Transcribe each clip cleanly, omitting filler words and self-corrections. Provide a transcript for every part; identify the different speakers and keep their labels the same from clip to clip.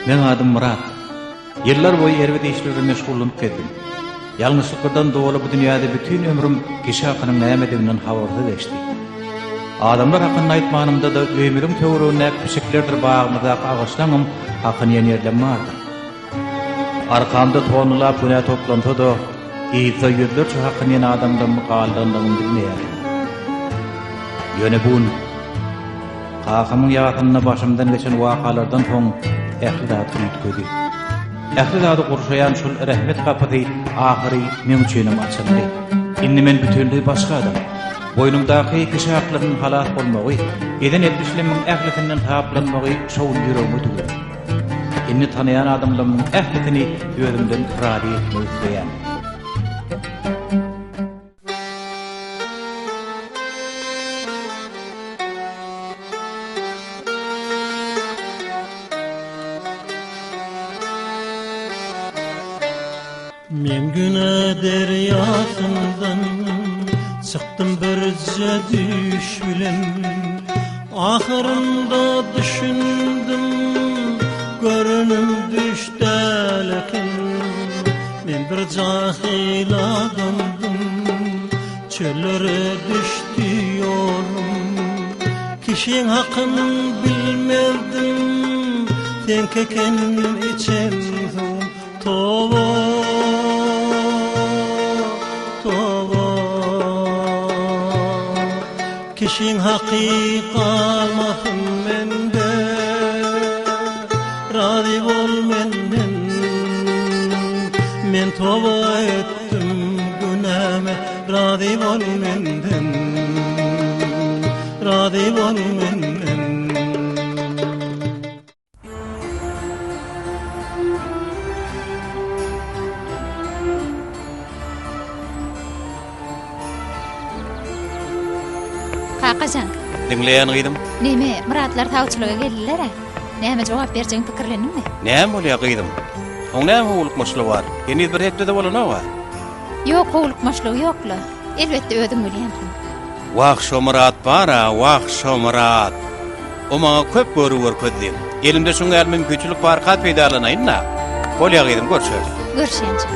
Speaker 1: Meň adym Myrat. Ýyllar boýy erbet işler bilen meşgullanyp gezdim. Ýalňyşlyklardan doly bu dünýäde bütin ömrüm kişi hakynyň nämediginden habarsyz geçdi. Adamlar hakynda aýtmanymda-da öýümiziň töweregindäki pişiklerdir bagymyzdaky agaçlaňam hakyny iýen ýerlem bardyr. Arkamda tonnalap günä toplansa-da, yzda ýüzlerçe hakyny iýen adamdan galdandygymy bilmeýärdim. Ýöne bu gün Kakamyň ýasynda başymdan geçen wakalardan soň ähli zat üýtgedi. Ähli zady gurşaýan şol rehmet gapysy ahyry meň üçinem açyldy. Indi men bütinleý başga adam. Boýnumdaky kişi haklarynyň halas bolmagy, eden etmişlerimiň ählisinden saplanmagy şo gün ýüregime düwdüm. Indi tanaýan adamlarymyň ählisini özümden razy etmek isleýän.
Speaker 2: Men güne derýasyndan çykdym birje düýş bilen Ahyrynda düşündim görenim düş däl eken Men bir jahyl adamdym, çöllere düşdi ýolum. Kişiň hakyn bilmezdim, seňki eken içen suwum. Toba, toba. Kişiň haky galmasyn mende, Razy bol menden. Men toba etdim günäme, Razy bol menden. Razy bol menden.
Speaker 3: Kakajan.
Speaker 1: Diňleýän gyzym.
Speaker 3: Neme, Myratlar sawçylyga geldiler-ä. Näme jogap berjegiňi pikirlendiňmi?
Speaker 1: Näme bolýar gyzym? Oň näme howlukmaçlygy bar? Heniz bir hepde-de bolanok-a.
Speaker 3: Ýok, howlukmaçlygy ýok-la. Elbetde özüň bilýänsiň.
Speaker 1: Wah, şo Myrat bar-a, wah, şo Myrat. O maňa köp görgi görkezdi. Elimde şuň ýaly mümkinçilik barka peýdalanaýyn-da. Bolýa gyzym, görşeris.
Speaker 3: Görşenje.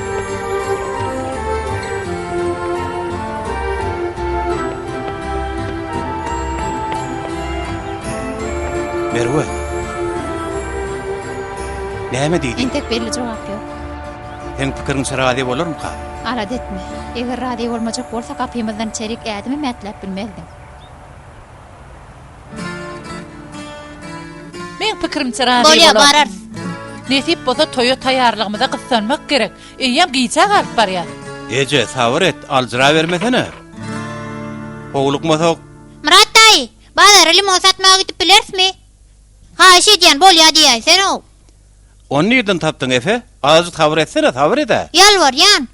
Speaker 1: Merwe. Näme diýdi?
Speaker 3: Entek belli jogap ýok.
Speaker 1: Seň pikiriňçe razy bolarmyka?
Speaker 3: Alada etme. Eger razy bolmajak bolsa gapymyzdan içerik ädimem ätläp bilmezdiň.
Speaker 4: Meň pikirimçe razy
Speaker 5: Bolýa,
Speaker 4: bolar.
Speaker 5: bararys.
Speaker 4: Nesip bolsa toýa taýýarlygymyza gyssanmak gerek. Eýýäm gijä galyp barýas.
Speaker 1: Eje, sabyr et, aljyrabermesene. Howlukmasak.
Speaker 5: Myrat daýy, bazara limon satmaga gidip bilerismi? Haýyş edýän, bolýa diýäýsene-ow.
Speaker 1: Ony nirden tapdyň, Efe? Azajyk sabyr etsene, sabyr ed-ä.
Speaker 5: Ýalbarýan.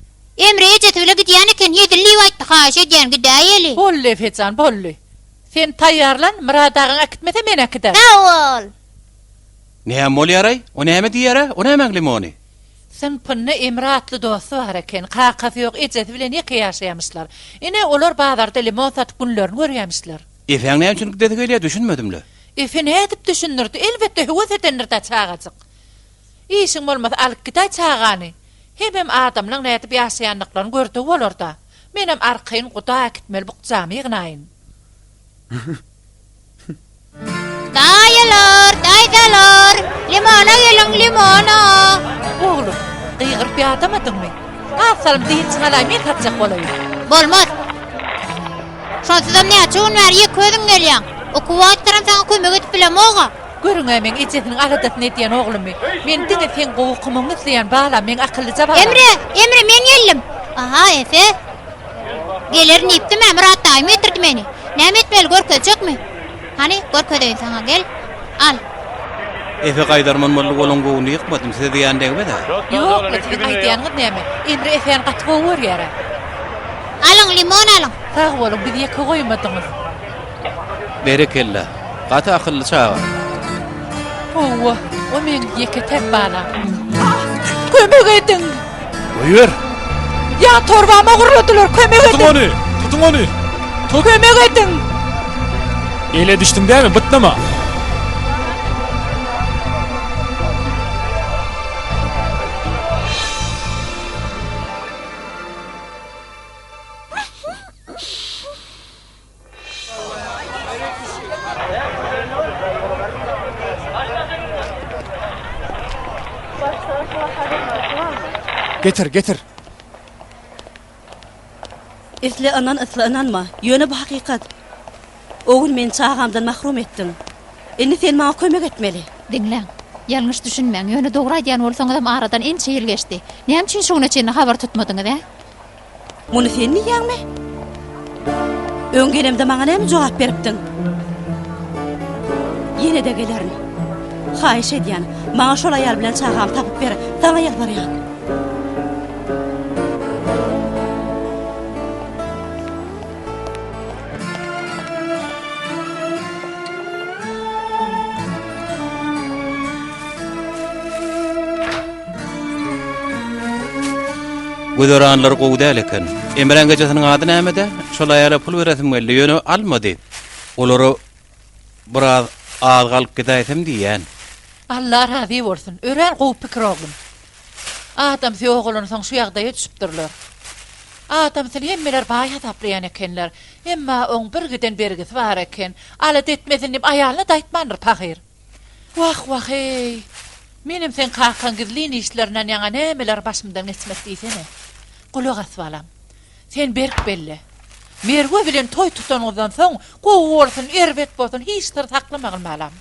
Speaker 5: Emre ejesi bile gidýän eken, hezil diýip aýtdy, haýyş edýän, gidäýeli.
Speaker 4: Boldy, Efejan, boldy. Sen taýýarlan, Myrat agaň äkitmese men äkiderin.
Speaker 5: Sag bol!
Speaker 1: Näme bolýar-aý? O näme diýýär-ä? O nämäň limony?
Speaker 4: Synpynda Emre atly dosty bar eken. Kakasy ýok, ejesi bilen ýeke ýaşaýamyşlar. Ine, olar bazarda limon satyp günlerini görýämişler.
Speaker 1: Efäň näme üçin gidesi gelýär, düşünmedim-le.
Speaker 4: Efe nädip düşündirdi? Elbetde höwes edendir-dä çagajyk. Işiň bolmasa alyp gidäý çagany. Hemem adamlaň nädip ýaşaýandyklaryny gördügi bolar-da. Menem arkaýyn guda äkitmeli bukjamy ýygnaýyn.
Speaker 5: Daýylar, daýzalar, limona geliň, limona!
Speaker 4: Oglum, gygyryp ýadamadyňmy? Az salym dynjyňy alaý, men satjak bolaýyn.
Speaker 5: Bolmaz. Şonsuzam näçe gün bäri ýeke özüň gelýäň. Okuw wagtlaram saňa kömek edip bilemog-a.
Speaker 4: Görüň-ä meň ejesiniň aladasyny edýän oglumy. Men diňe seň gowy okamagyňy isleýän, balam, meň akyllyja balam.
Speaker 5: Emre, Emre, men geldim. Aha, Efe. Gelerin diýipdim-ä, Myrat daýym getirdi meni. Näme etmeli, görkezjekmi? Hany, görkezeýin saňa, gel. Al.
Speaker 1: Efe gaýdarman boldy, olaň göwnüni ýykmadym, size zyýan degmez-ä.
Speaker 4: Ýok-la, siziň aýdýanyňyz näme? Emre Efäni gaty gowy görýär-ä.
Speaker 5: Alyň, limon alyň.
Speaker 4: Sag boluň, bizi ýeke goýmadyňyz.
Speaker 1: Berekella. Gaty akylly çaga.
Speaker 4: Hawa, o meň ýeke-täk balam. Kömek ediň!
Speaker 6: Goýber!
Speaker 4: Ýa torbamy ogurladylar, kömek ediň!
Speaker 6: Tutuň ony! Tutuň ony! Tut!
Speaker 4: Kömek ediň!
Speaker 6: Ele düşdüň dämi, bytlama! Getir, getir.
Speaker 7: Isle ynan, isle ynanma, ýöne bu hakykat. O gün meni çagamdan mahrum etdiň. Indi sen maňa kömek etmeli.
Speaker 3: Diňläň. Ýalňyş düşünmäň, ýöne dogry aýdýan bolsaňyzam aradan ençe ýyl geçdi. Näme üçin şu güne çenli habar tutmadyňyz, ä?
Speaker 7: Muny sen diýýäňmi? Öň gelemde maňa näme jogap beripdiň? Ýene-de gelerin. Haýyş edýän, maňa şol aýal bilen çagamy tapyp ber, saňa ýalbarýan.
Speaker 1: Güzeranlary gowy däl eken. Emräň ejesiniň ady nämede? Şol aýala pul beresim geldi, ýöne almady. Olara biraz az galyp gidäýsem diýýän.
Speaker 4: Alla razy bolsun. Örän gowy pikir oglum. Adamsy ýogalansoň şu ýagdaýa düşüpdirler. Adamsyny hemmeler baý hasaplaýan ekenler. Emma oň bir giden bergisi bar eken. Alada etmesin diýip aýalyna-da aýtmandyr pahyr. Wah, wah-eý! Menem seň kakaň gizlin işlerinden ýaňa nämeler başymdan geçmedi diýsene. Gulak as balam. Sen berk belle. Merwe bilen toý tutanyňyzdan soň, gowy bolsun, erbet bolsun, hiç syr saklamagyn balam.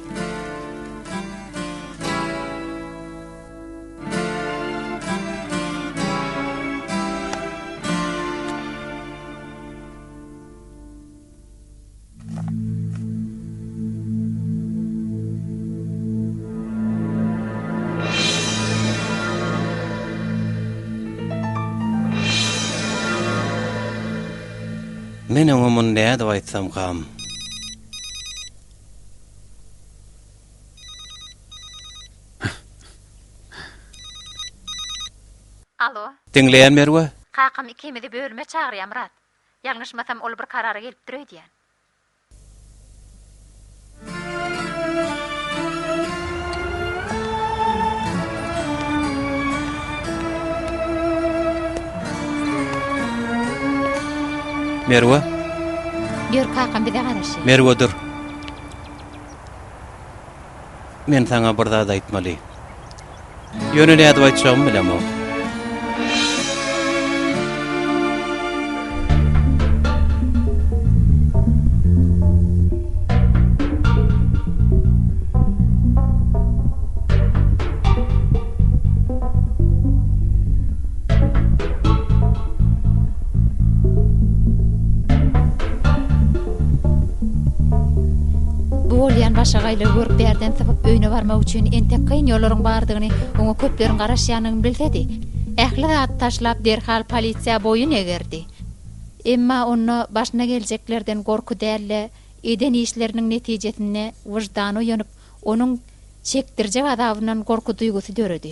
Speaker 1: Men oňa muny nädip aýtsamkam?
Speaker 3: Alo.
Speaker 1: Diňleýän Merwe.
Speaker 3: Kakam ikimizi bölüme çagyrýar Myrat. Ýalňyşmasam ol bir karara gelipdir öýdýän.
Speaker 1: Merwe.
Speaker 3: Ýör kakam bize garaşýar.
Speaker 1: Merwe dur. Men saňa bir zat aýtmaly. Ýöne nädip aýtjagymy bilemok.
Speaker 3: Bu bolýan başagaýlygy görüp bärden sypyp öýüne barmak üçin entek kyn ýollaryň bardygyny, oňa köpleriň garaşýanyny bilsedi, ähli zady taşlap derhal polisiýa boýun egerdi. Emma onda başyna geljeklerden gorky däl-de, eden işleriniň netijesinde wyždany oýanyp, onuň Çekdirjek azabyndan gorky duýgusy döredi.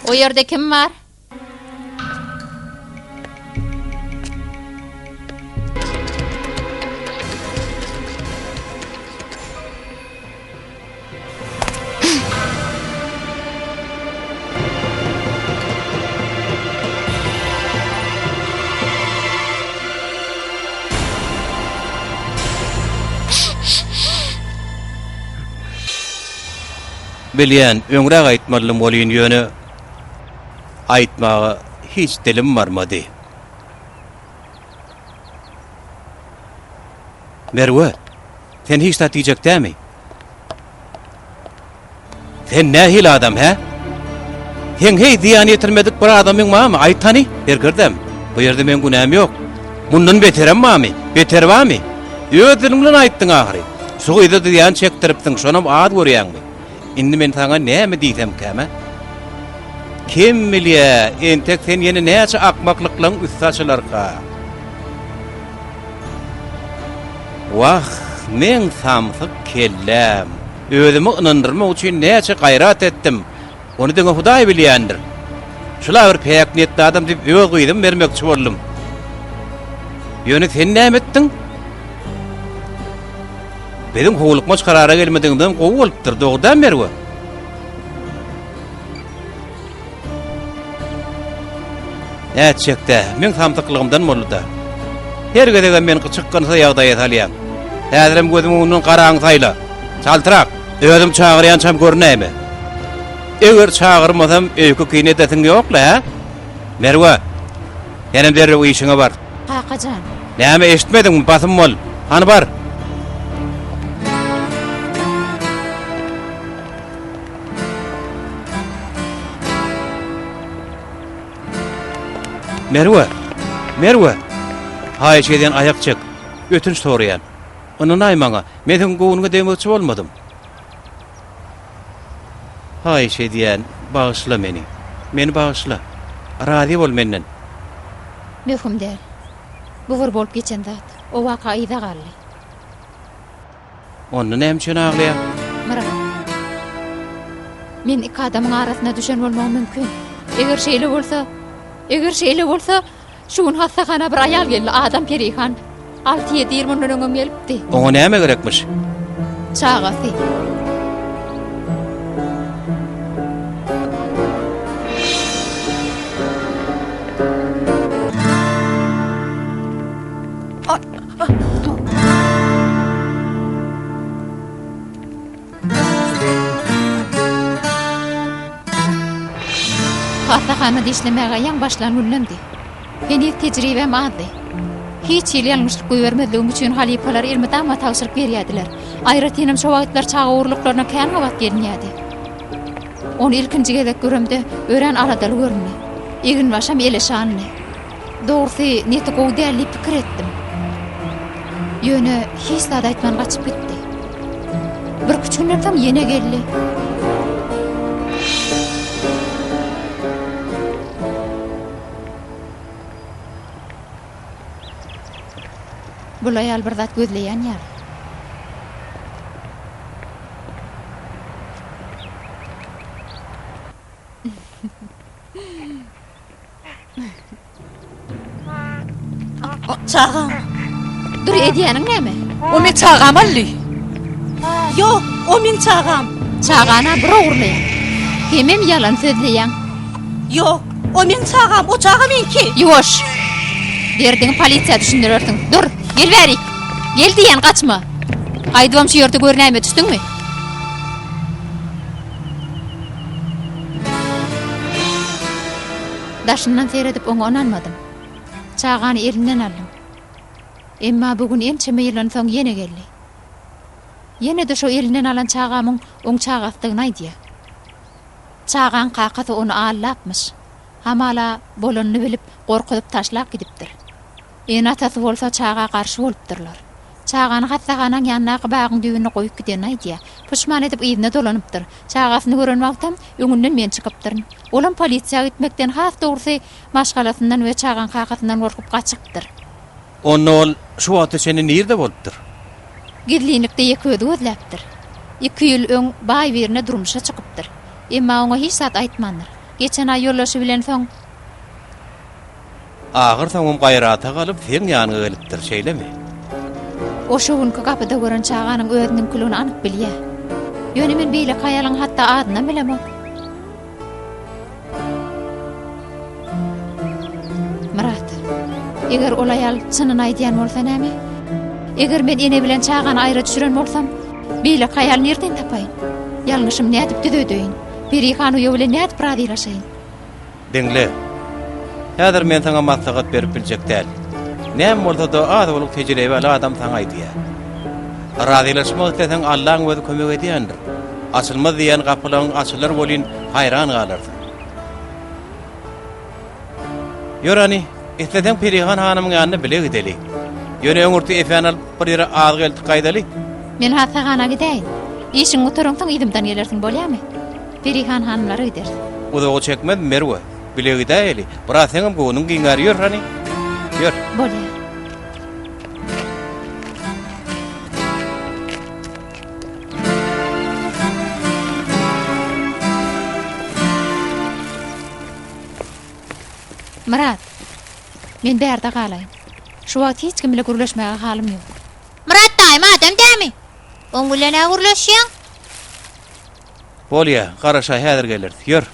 Speaker 3: O ýerde kim bar?
Speaker 1: Bilýän, öňräk aýtmalydym welin, ýöne aýtmaga hiç dilim barmady. Merwe, sen hiç zat diýjek dämi? Sen nähili adam, hä? Seň heý zyýan ýetirmedik bir adamyň barmy, aýt hany? Serkerdäm, bu ýerde meň günäm ýok. Mundan beterem barmy? Beteri barmy? Öz diliň bilen aýtdyň ahyry. Şu gyza zyýan çekdiripsiň, şonam az görýäňmi? Indi men saňa näme diýsemkäm, hä? Kim bilýä, entek sen ýene näçe akmaklyklaň üsti açylarka? Wah, meň samsyk kelläm! Özümi ynandyrmak üçin näçe gaýrat etdim, ony diňe Hudaý bilýändir. Şul-a bir päk niýetli adam diýip öz gyzymy bermekçi boldum. Ýöne sen näme etdiň? Biziň howlukmaç karara gelmedigimizem gowy bolupdyr, dogry dälmi Merwe? Nätjek-dä, meň samsyklygymdan boldy-da. Her gezegem meni gyçykgynsyz ýagdaýa salýaň. Häzirem gözümiň öňünden garaňy saýla. Çaltrak! Özüm çagyrýançam görünäýme. Eger çagyrmasam, öýke-kine edesiň ýok-la, hä? Merwe, senem derrew işiňe bar.
Speaker 3: Kaka jan.
Speaker 1: Näme, eşitmediňmi? Basym bol. Hany bar. Merwe! Merwe! Haýyş edýän aýak çek. Ötünç soraýan. Ynanaý maňa, men seň göwnüňe degmekçi bolmadym. Haýyş edýän, bagyşla meni. Meni bagyşla. Razy bol menden.
Speaker 3: Möhüm däl. Bu bir bolup geçen zat. O waka yza galdy.
Speaker 1: Onda näme üçin aglaýaň?
Speaker 3: Myrat. Men iki adamyň arasyna düşen bolmagym mümkin. Eger şeýle bolsa, eger şeýle bolsa, şu gün hassahana bir aýal geldi, adam Perihan. Alty-ýedi ýyl mundan öňem gelipdi.
Speaker 1: Oňa näme gerekmiş?
Speaker 3: Çagasy. Hassahanada işlemäge ýaňy başlan günlemdi. Heniz tejribäm azdy. Hiç hili ýalňyşlyk goýbermezligim üçin halypalar elmydama tabşyryk berýärdiler. Aýratynam şo wagtlar çaga ogurlyklaryna kän gabat gelinýärdi. Ony ilkinji gezek göremde örän aladaly göründi. Eginbaşam eleşandy. Dogrusy, neti gowy däl diýip pikir etdim. Ýöne hiç zat aýtman gaçyp gitdi. Birküç günden soň ýene geldi. Bul aýal bir zat gözleýän ýaly.
Speaker 7: Çagam.
Speaker 3: Dur edýäniň näme?
Speaker 4: O meň çagam aldy.
Speaker 7: Ýok, o meň çagam.
Speaker 3: Çagana bir ogurlaýaň. Hemem ýalan sözleýäň.
Speaker 7: Ýok, o meň çagam, o çaga meňki.
Speaker 3: Ýuwaş. Derdiňi polisiýa düşündirersiň. Dur, gel bärik. Gel diýýän, gaçma. Gaýdybam şu ýerde görnäýme, düşdüňmi? Daşyndan seredip oňa ynanmadym. Çagany elinden aldym. Emma bu gün ençeme ýyldan soň ýene geldi. Ýene-de şo elinden alan çagamyň oň çagasydygyny aýdýar. Çagaň kakasy ony aldapmyş. Hamala, bolanyny bilip, gorkuzyp taşlap gidipdir. Ene-atasy bolsa çaga garşy bolupdyrlar. Çagany hassahanaň ýanyndaky bagyň düýbünde goýup gidenini aýdýar. Puşman edip yzyna dolanypdyr. Çagasyny gören wagtam öňünden men çykypdyryn. Olam polisiýa gitmekden, has dogrusy, maşgalasyndan we çagaň kakasyndan gorkup gaçypdyr.
Speaker 1: Onda ol şu wagta çenli nirde bolupdyr?
Speaker 3: Gizlinlikde ýeke özi gözläpdir. Iki ýyl öň baý birine durmuşa çykypdyr. Emma oňa hiç zat aýtmandyr. Geçen aý ýoldaşy bilen soň.
Speaker 1: Ahyr soňam gaýrata galyp seň ýanyňa gelipdir, şeýlemi?
Speaker 3: O şo günki gapyda gören çaganyň özüniňkiligini anyk bilýär. Ýöne men beýleki aýalyň hatda adynam bilemok. Myrat, eger ol aýal çynyny aýdýan bolsa näme? Eger men ene bilen çagany aýra düşüren bolsam, beýleki aýaly nirden tapaýyn? Ýalňyşymy nädip düzedeýin? Perihan uýa bilen nädip razylaşaýyn?
Speaker 1: Diňle. Häzir men saňa maslahat berip biljek däl. Näme bolsa-da az-owlak tejribeli adam saňa aýdýar. Razylaşmak isleseň Allaň özi kömek edýändir. Açylmaz diýýän gapylaryň açylar welin haýran galarsyň. Ýör hany, isleseň Perihan hanymyň ýanyna bile gideli. Ýöne öňürti Efäni alyp bir ýere az geldik gaýdaly.
Speaker 3: Men hassahana gidäýin. Işiňi gutaransoň yzymdan gelersiň bolýamy? Perihan hanymlara gideris.
Speaker 1: Uzaga çekmez Merwe. Bile gidäýeli. Biraz seňem göwnüň giňär. Ýör hany. Ýör.
Speaker 3: Bolýar. Myrat, men bärde galaýyn. Şu wagt hiç kim bile gürleşmäge halym ýok.
Speaker 5: Myrat daýym adam dämi? Oň bilen-ä gürleşýäň.
Speaker 1: Bolýa, garaşaý häzir geleris. Ýör.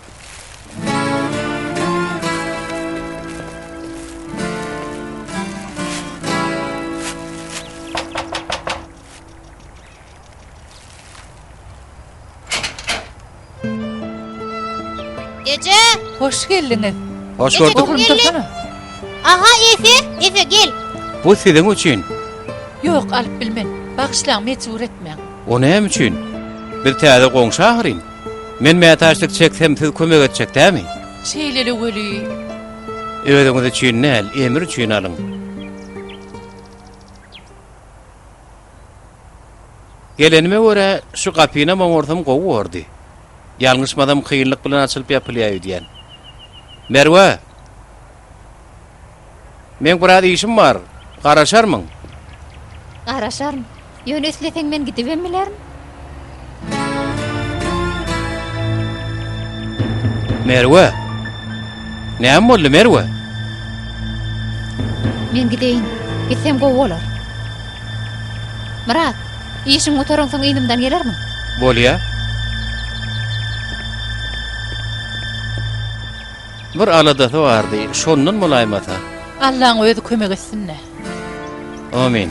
Speaker 5: Eje!
Speaker 4: Hoş geldiňiz.
Speaker 1: Hoş
Speaker 5: Eje,
Speaker 1: gördük.
Speaker 5: kim
Speaker 4: Oglum
Speaker 5: geldi?
Speaker 4: dursana.
Speaker 5: Aha, Efe, Efe gel.
Speaker 1: Bu siziň üçin.
Speaker 4: Ýok, alyp bilmen. Bagyşlaň, mejbur etmäň.
Speaker 1: O näme üçin? Biz täze goňşy ahyryn. Men mätäçlik çeksem siz kömek etjek dämi?
Speaker 4: Şeýle-le weli.
Speaker 1: Özüňiz üçin däl, Emir üçin alyň. Gelenime görä, şu gapynam oňarsam gowy bordy. Ýalňyşmasam kynlyk bilen açylyp ýapylýar öýdýän. Merwe! Meň biraz işim bar. Garaşarmyň?
Speaker 3: Garaşaryn. Ýöne isleseň men gidibem bilerin.
Speaker 1: Merwe! Näme boldy, Merwe?
Speaker 3: Men gideýin. Gitsem gowy bolar. Myrat, işiň gutaransoň yzymdan gelermiň?
Speaker 1: Bolýa. Bir aladasy bardy, şondan bolaýmasa.
Speaker 4: Allaň özi kömek etsin-dä.
Speaker 1: Amin.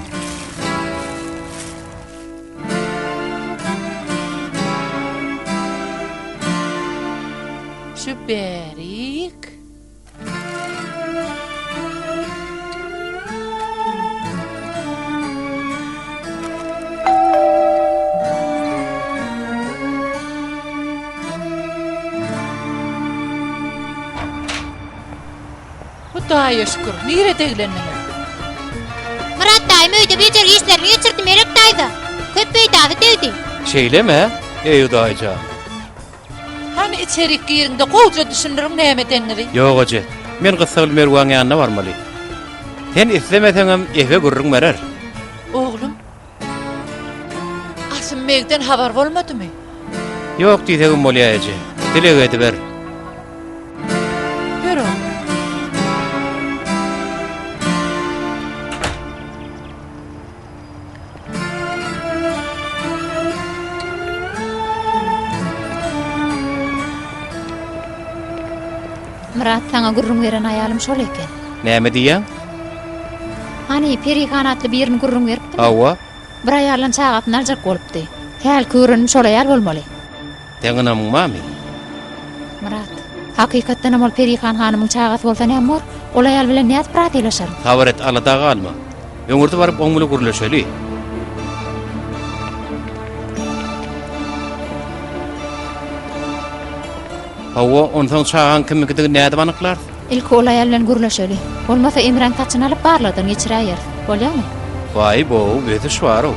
Speaker 4: Şu bärik. Hudaýa şükür, nirede eglendiňiz?
Speaker 5: Myrat daýym öýde bejergi işlerini geçirdi Melek daýza. Köp peýdasy degdi.
Speaker 1: Şeýlemi, eý Hudaýjan?
Speaker 4: Hany içerik giriňde gowja düşündiriň näme edeniňizi.
Speaker 1: Ýok eje, men gyssagly Merwaň ýanyna barmaly. Sen islemeseňem Efe gürrüň berer.
Speaker 4: Oglum, Asym begden habar bolmadymy?
Speaker 1: Ýok diýsegem bolýa eje. Dileg ediber.
Speaker 4: Ýör oglum.
Speaker 3: Myrat saňa gürrüň beren aýalym şol eken.
Speaker 1: Näme diýýäň?
Speaker 3: Hany, Perihan atly birini gürrüň beripdimi?
Speaker 1: Hawa.
Speaker 3: Bir aýaldan çagasyny aljak bolupdy. Hälki görenim şol aýal bolmaly.
Speaker 1: Seň ynamyň barmy?
Speaker 3: Myrat, hakykatdanam ol Perihan hanymyň çagasy bolsa näme bor? Ol aýal bilen nädip razylaşaryn?
Speaker 1: Sabyr et, alada galma. Öňürti baryp oň bilen gürleşeli. Hawa, onsoň çagaň kimiňkidigini nädip anyklarys?
Speaker 3: Ilki ol aýal bilen gürleşeli. Bolmasa Emräň saçyny alyp barlagdan geçiräýeris. Bolýamy?
Speaker 1: Waý-bow, ösüş bar-ow.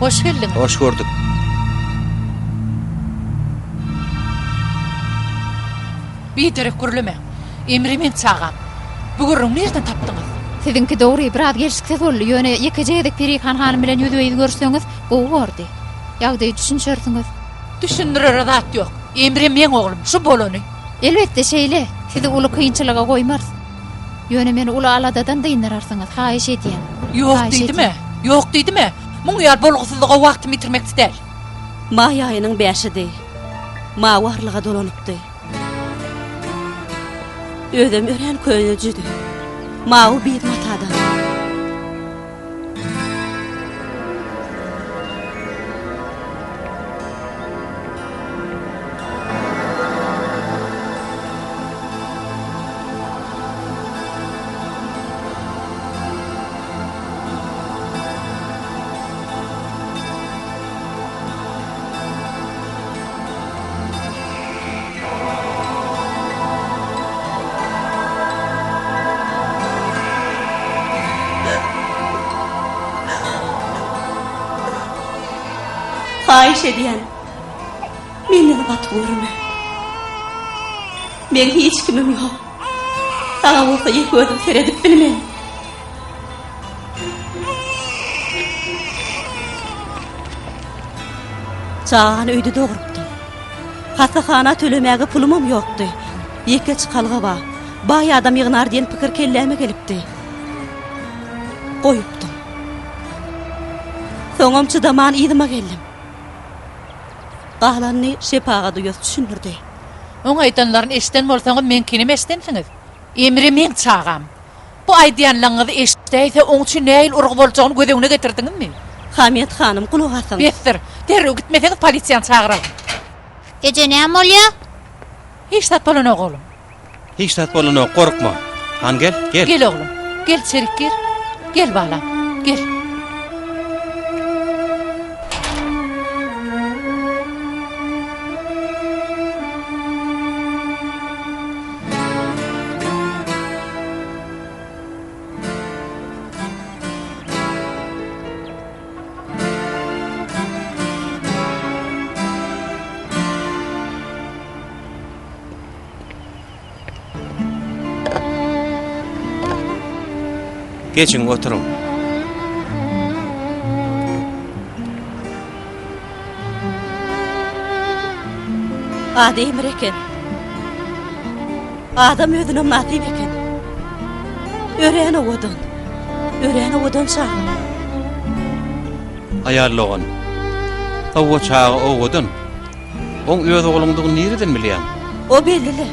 Speaker 4: Hoş geldiňiz.
Speaker 1: Hoş gördük.
Speaker 4: Biderek gürleme. Emre meň çagam. Bu gürrüňi nirden tapdyňyz?
Speaker 3: Siziňki dogry, biraz gelşiksiz boldy, ýöne ýekeje gezek Perihan hanym bilen ýüzbe-ýüz görüşseňiz, gowy bordy. Ýagdaýy düşünişersiňiz.
Speaker 4: Düşündirere zat ýok. Emre meň oglum, şu bolany.
Speaker 3: Elbetde şeýle, sizi uly kynçylyga goýmarys. Ýöne meni uly aladadan dyndyrarsyňyz, haýyş edýän.
Speaker 4: Ýok
Speaker 3: Haýyş
Speaker 4: diýdim-ä,
Speaker 3: edýän.
Speaker 4: ýok diýdim-ä. Muň ýaly bolgusyzlyga wagtymy ýitirmekçi däl.
Speaker 7: Maý aýynyň bäşidi. Mawy arlyga dolanypdy. Özem örän könejidi. Mawy biýz matadan. Haýyş edýän, menden gaty görme. Meň hiç kimim ýok. Saňa bolsa ýeke özüm seredip bilmen. Çagany öýde dogrupdym. Hassahana tölemäge pulumam ýokdy. Ýeke çykalga bar. Baý adam ýygnar diýen pikir kelläme gelipdi. Goýupdym. Soňam çydaman yzyma geldim. Galanyny şepagat uýasy düşündirdi.
Speaker 4: Oň aýdanlaryny eşiden bolsaňyz meňkinem eşidensiňiz. Emre meň çagam. Bu aýdýanlaňyzy eşidäýse oň üçin nähili urgy boljagyny göz öňüne getirdiňizmi?
Speaker 7: Hamyýet hanym, gulak asyň.
Speaker 4: Besdir. Derrew gitmeseňiz polisiýany çagyraryn.
Speaker 5: Eje näme bolýa?
Speaker 4: Hiç zat bolanok oglum.
Speaker 1: Hiç zat bolanok, gorkma. Han gel, gel.
Speaker 4: Gel oglum. Gel içerik gir. Gel balam. Gel.
Speaker 1: Geçiň, oturyň.
Speaker 7: Ady Emir eken. Adam özüne mynasyp eken. Örän owadan. Örän owadan çaga.
Speaker 1: Aýal dogan. Hawa, çaga owadan. Oň öz ogluňdygyny nireden bilýäň?
Speaker 7: O belli-le.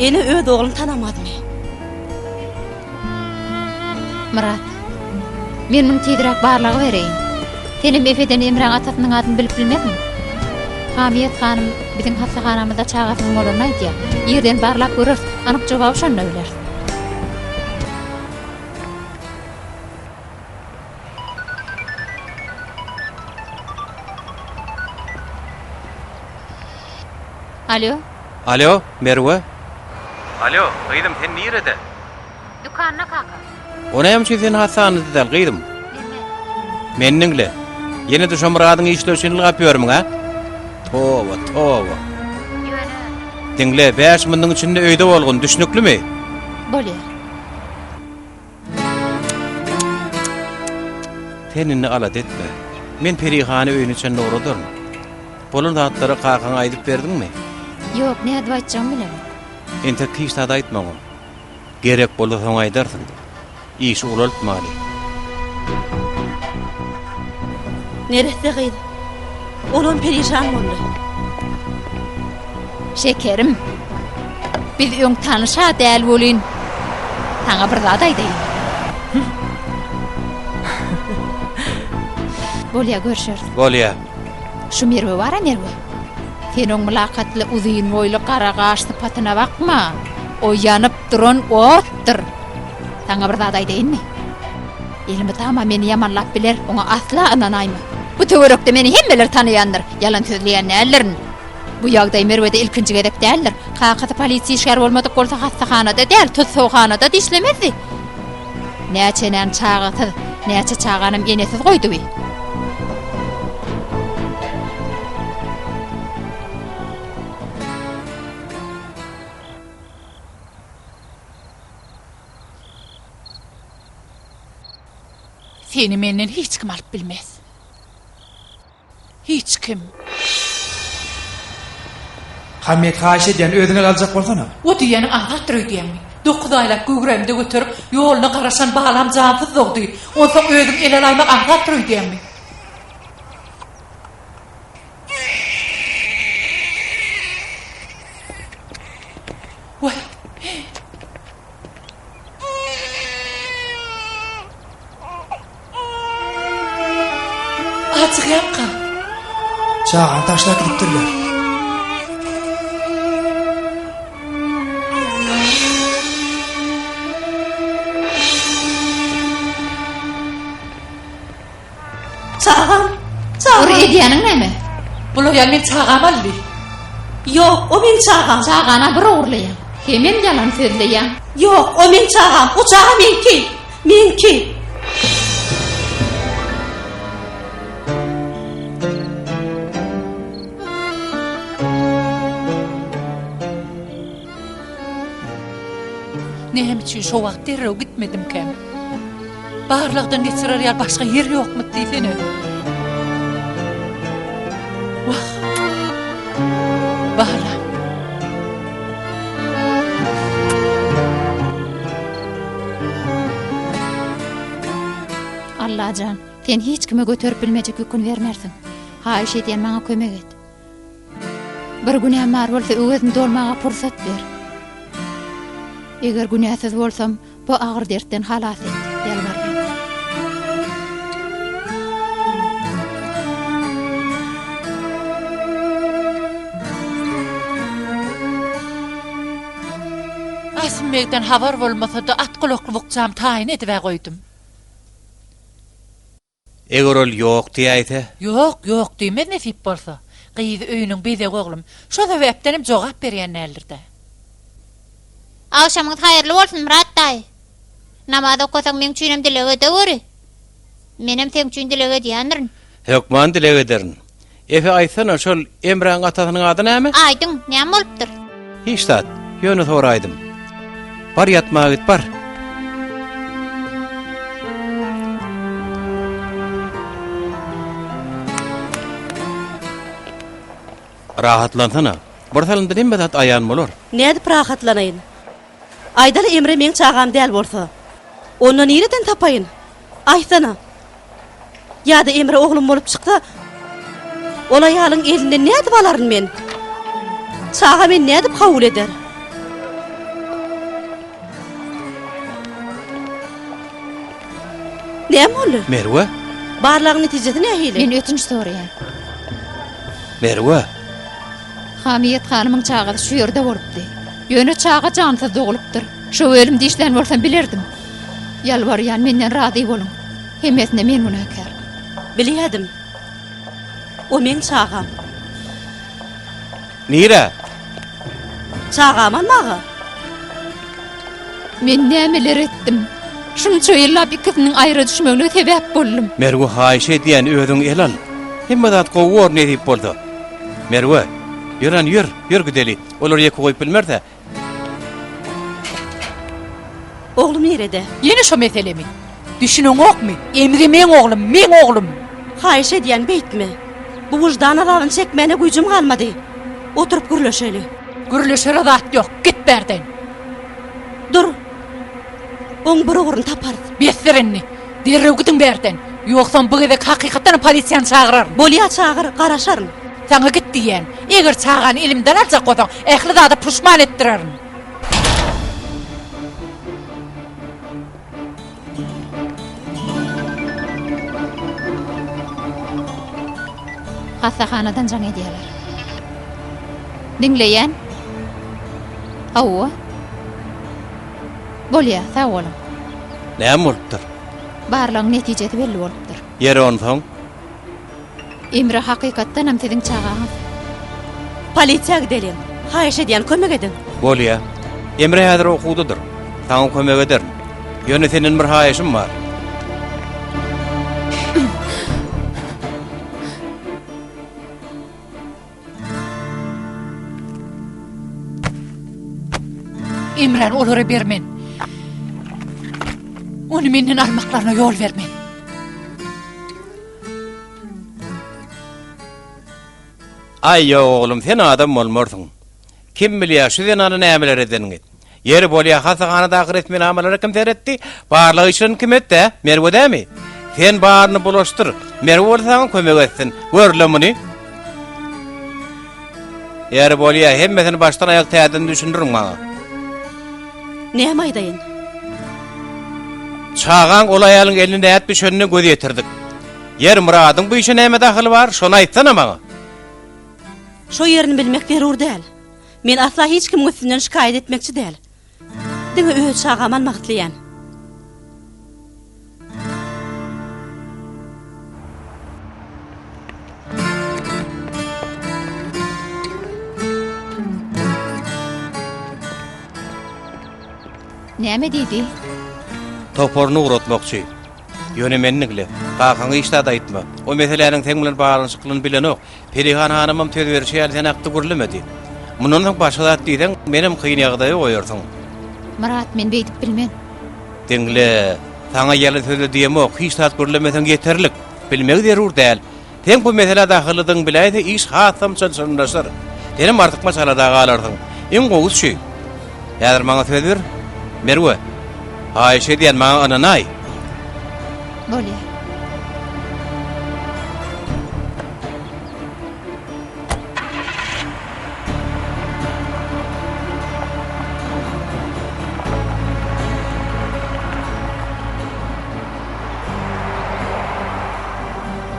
Speaker 7: Ene öz ogluny tanamazmy?
Speaker 3: Myrat, men muny tizräk barlaga bereýin. Senem Efeden Emräň atasynyň adyny bilip bilmezmiň? Hamyýet hanym biziň hassahanamyzda çagasynyň bolanyny aýdýar. Irden barlap göreris, anyk jogaby şonda bileris. Alo.
Speaker 1: Alo, Merwe. Alo, gyzym, sen nirede?
Speaker 3: Dükanda kaka.
Speaker 1: O näme üçin sen hassahanada däl, gyzym?
Speaker 3: Neme?
Speaker 1: Meni diňle. Ýene-de şo Myradyň işleri üçin ylgap ýörmüň, a? Toba, toba.
Speaker 3: Ýöne.
Speaker 1: Diňle, bäş munduň içinde öýde bolgun, düşnüklimi?
Speaker 3: Bolýar.
Speaker 1: Sen indi alada etme. Men Perihany öýüne çenli ugradaryn. Bolan zatlary kakaňa aýdyp berdiňmi?
Speaker 3: Ýok, nädip aýtjagymy bilemok.
Speaker 1: Entek hiç zat aýtma oňa. Gerek bolsa soň aýdarsyň. Işi ulaltmaly.
Speaker 7: Neresse gyz. Olam perişan boldy.
Speaker 3: Şekerim. Biz öň tanyş-a däl welin, saňa bir zat aýdaýyn. Bolýa, görşeris.
Speaker 1: Bolýa.
Speaker 3: Şu Merwe bar-a, Merwe. Sen oň mylakatly, uzyn boýly, gara gaş sypatyna bakma. O ýanyp duran otdur. Saňa bir zat aýdaýynmy? Elmydama meni ýamanlap biler, oňa asla ynanaýma. Bu töwerekde meni hemmeler tanaýandyr, ýalan sözleýän däldirin. Bu ýagdaý Merwede ilkinji gezek däldir. Kakasy polisiýa işgäri bolmadyk bolsa hassahanada däl, tussaghanada-da işlemezdi. Näçe enäni çagasyz, näçe çaganam enesiz goýdy bi.
Speaker 4: Seni menden hiç kim alyp bilmez. Hiç kim.
Speaker 6: Hamyýet haýyş edýän özüň el aljak bolsana.
Speaker 4: O diýýäniň aňsatdyr öýdýäňmi? Dokuz aýlap göwrämde göterip, ýoluna garaşan balam jansyz dogdy. Onsoň özüň el alaýmak aňsatdyr öýdýäňmi? Waý! Ajygýamka?
Speaker 6: Çagany taşlap gidipdirler.
Speaker 7: Çagam, çagam.
Speaker 3: Ur edýäniň näme?
Speaker 4: Bular ýaly meň çagam aldy.
Speaker 7: Ýok, o meň çagam.
Speaker 3: Çagana bir ogurlaýaň. Hemem ýalan sözleýäň.
Speaker 7: Ýok, o meň çagam. O çaga meňki. Meňki.
Speaker 4: Näme üçin şo wagt derrew gitmedimkäm? Barlagdan geçirer ýaly başga ýer ýokmy diýsene. Wah. Balam.
Speaker 3: Allajan, sen hiç kime göterip bilmejek ýüküni bermersiň. Haýyş edýän maňa kömek et. Bir günäm bar bolsa öwezini dolmaga pursat ber. Eger günäsiz bolsam, bu agyr dertden halas et, ýalbarýan.
Speaker 4: Asym begden habar bolmasa-da at gulakly bukjamy taýyn edib-ä goýdum.
Speaker 1: Eger ol ýok diýäýse?
Speaker 4: Ýok, ýok diýmez nesip bolsa. Gyz öýüniň bezegi oglum. Şo sebäpdenem jogap berýän däldir-dä.
Speaker 5: Agşamyňyz haýyrly bolsun, Myrat daýy. Namaz okasaň meň üçinem dileg edeweri. Menem seň üçin dileg edýändirin.
Speaker 1: Hökman dileg ederin. Efe aýtsana, şol Emräň atasynyň ady näme?
Speaker 5: Aýdyň, näme bolupdyr?
Speaker 1: Hiç zat, ýöne soraýdym. Bar ýatmaga git, bar. Rahatlansana. Bir salymdan hemme zat aýan bolar.
Speaker 7: Nädip rahatlanaýyn? Aýdaly Emre meň çagam däl bolsa. Onda nireden tapaýyn? Aýtsana. Ýa-da Emre oglum bolup çyksa, ol aýalyň elinden nädip alaryn men? Çaga meni nädip kabul eder? Näme boldy?
Speaker 1: Merwe?
Speaker 7: Barlagyň netijesi nähili?
Speaker 3: Men ötünç soraýan.
Speaker 1: Merwe?
Speaker 3: Hamiýet hanymyň çagasy şu ýerde bolupdy. Ýöne çaga jansyz dogulypdyr. Şo elim dişlän bolsam bilerdim. Ýalbarýan, menden razy boluň. Hemmesine men günäkär.
Speaker 7: Bilýädim. O meň çagam.
Speaker 1: Nirä?
Speaker 7: Çagamy almaga.
Speaker 3: Men nämeler etdim? Şunça ýyllap ikisiniň aýra düşmegine sebäp boldum.
Speaker 1: Merwe haýyş edýän özüňi ele al. Hemme zat gowy bor nesip bolsa. Merwe, ýör hany ýör, ýör gideli. Olary ýeke goýup bilmeris-ä.
Speaker 7: Oglum nirede?
Speaker 4: Ýene şo meselemi? Düşüneňokmy? Emre meň oglum, meň oglum!
Speaker 7: Haýyş edýän, beýtme. Bu wyždan azabyny çekmäne güýjüm galmady. Oturyp gürleşeli.
Speaker 4: Gürleşere zat ýok, git bärden!
Speaker 7: Dur. Oň bir ugruny taparys.
Speaker 4: Besdir indi. Derrew gidiň bärden. Ýogsam bu gezek hakykatdanam polisiýany çagyraryn.
Speaker 7: Bolýa çagyr, garaşaryn.
Speaker 4: Saňa git diýýän. Eger çagany elimden aljak bolsaň, ähli zada puşman etdirerin.
Speaker 3: Hassahanadan jaň edýärler. Diňleýän. Hawa. Bolýa, sag boluň.
Speaker 1: Näme bolupdyr?
Speaker 3: Barlagyň netijesi belli bolupdyr.
Speaker 1: Ýeri onsoň?
Speaker 3: Emre hakykatdanam siziň çagaňyz.
Speaker 7: Polisiýa gideliň. Haýyş edýän, kömek ediň.
Speaker 1: Bolýa. Emre häzir okuwdadyr. Saňa kömek ederin. Ýöne senden bir haýyşym bar.
Speaker 4: Emräni olara bermen. Ony menden almaklaryna ýol bermen.
Speaker 1: Aý ýok oglum sen adam bolmarsyň. Kim bilýär şu zenana nämeler edeniňi. Ýeri bolýa hassahanadaky resminamalara kim seretdi? Barlag işlerini kim etdi hä? Merwe dämi? Sen baryny bulaşdyr. Merwe bolsa saňa kömek etsin. Gör-le muny. Ýeri bolýa hemmesini başdan aýak täzeden düşündiriň maňa.
Speaker 7: Näme aýdaýyn?
Speaker 1: Çagaň ol aýalyň eline nädip düşenine göz ýetirdik. Ýeri Myradyň bu işe näme dahyly bar? Şony aýtsana maňa.
Speaker 7: Şo ýerini bilmek zerur däl. Men asla hiç kimiň üstünden şikaýat etmekçi däl. Diňe öz çagamy almak isleýän.
Speaker 3: Näme diýdi?
Speaker 1: Toparyny ugratmakçy. Ýöne meni diňle. Kakaňa hiç zat aýtma. O meseläniň seň bilen baglanyşyklygyny bilenok. Perihan hanymam söz berişi ýaly sen hakda gürlemedi. Mundan soň başga zat diýseň, menem kyn ýagdaýa goýarsyň.
Speaker 3: Myrat, men beýdip bilmen.
Speaker 1: Diňle, saňa ýalan sözle diýemok, hiç zat gürlemeseň ýeterlik. Bilmegi zerur däl. Seň bu meselä dahyllydygyňy biläýse iş hasam çylşyrymlaşar. Senem artykmaç alada galarsyň. Iň gowusy şu. Häzir maňa söz ber. Merwe, haýyş edýän, maňa ynanaý.
Speaker 3: Bolýar.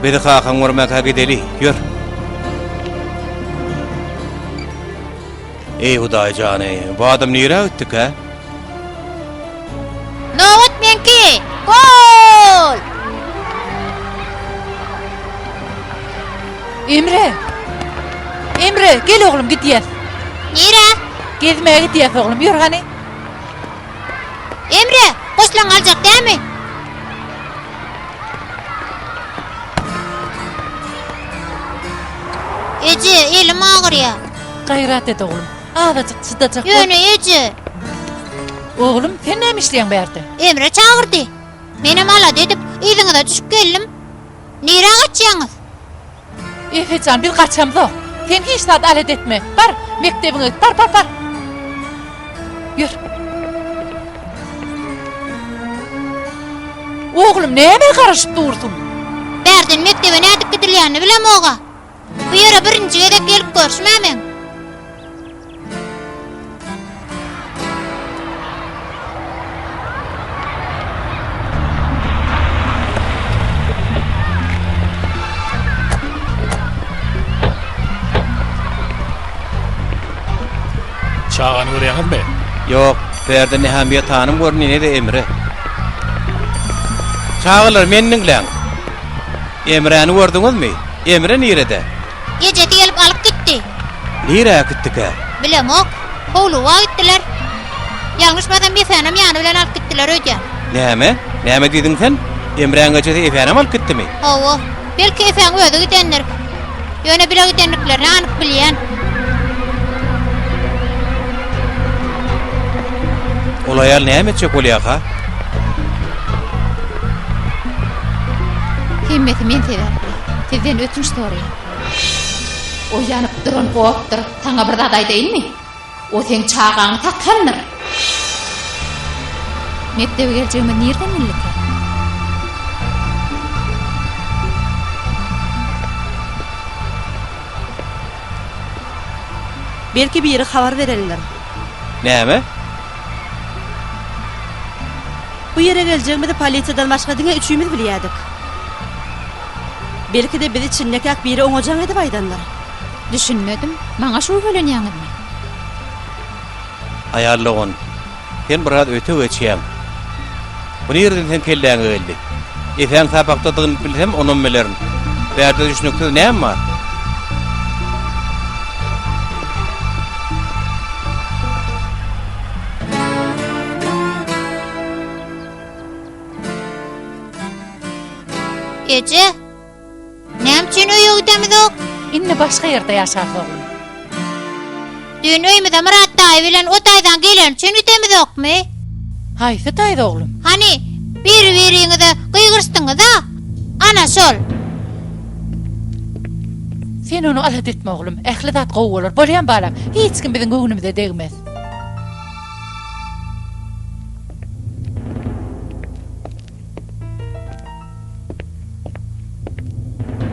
Speaker 1: Bizi kakaň görmäkä gideli, ýör. Eý Hudaý jany, bu adam nirä gitdikä?
Speaker 5: Nobat meňki! Gol!
Speaker 4: Emre! Emre, gel oglum gidýäs.
Speaker 5: Nirä?
Speaker 4: Gezmäge gidýäs oglum, ýör hany.
Speaker 5: Emre, goşlaň aljak dämi? Eje, elim agyrýar.
Speaker 4: Gaýrat et oglum, azajyk çydajak bol.
Speaker 5: Ýöne eje.
Speaker 4: Oglum, sen näme işleýäň bärde?
Speaker 5: Emre çagyrdy. Menem alada edip, yzyňyza düşüp geldim. Nirä gaçýaňyz?
Speaker 4: Efe jan, biz gaçamzok. Sen hiç zat alada etme. Bar, mekdebiňe git. Bar, bar, bar. Ýör. Oglum, nämä garaşyp dursuň?
Speaker 5: Bärden mekdebe nädip gidilýänini bilemog-a. Bu ýere birinji gezek gelip görşüm-ä meň.
Speaker 8: Çagany görýäňizmi?
Speaker 1: Ýok, bärde ne Hamiýet hanym göründi, ne-de Emre. Çagalar, meni diňläň. Emräni gördüňizmi? Emre nirede?
Speaker 5: Ejesi gelip alyp gitdi.
Speaker 1: Nirä äkitdikä?
Speaker 5: Bilemok. Howluga gitdiler. Ýalňyşmasam Efänem ýany bilen alyp gitdiler öýdýän.
Speaker 1: Näme? Näme diýdiň sen? Emräň ejesi Efänem alyp gitdimi?
Speaker 5: Hawa. Belki Efäň özi gidendir. Ýöne bile gidendiklerini anyk bilýän.
Speaker 1: Ol aýal näme etjek bolýarka?
Speaker 3: Hemmesi men sebäpli. Sizden ötünç soraýan. O ýanyp duran otdur. Saňa bir zat aýdaýynmy? O seň çagaňy satandyr. Mekdebe geljegimizi nirden bildikä?
Speaker 7: Belki biri habar berendir.
Speaker 1: Näme?
Speaker 7: Bu ýere geljegimizi polisiýadan başga diňe üçimiz bilýärdik. Belki-de biz içindekäk biri oňa jaň edip aýdandyr.
Speaker 3: Düşünmedim. Maňa şübhelenýäňizmi?
Speaker 1: Aýal dogan, sen biraz öte geçýäň. Bu nireden seň kelläňe geldi? Esäň sapakdadygyny bilsem, onam bilerin. Bärde düşnüksiz näme bar?
Speaker 5: Eje, näme üçin öýe gidemizok?
Speaker 4: Indi başga ýerde ýaşarys oglum.
Speaker 5: Düýn öýümize Myrat daýy bilen o daýzaň geleni üçin gidemizokmy?
Speaker 4: Haýsy daýza oglum?
Speaker 5: Hany, biri-biriňize gygyryşdyňyz-a? Ana şol.
Speaker 4: Sen ony alada etme oglum, ähli zat gowy bolar. Bolýamy balam? Hiç kim biziň göwnümize degmez.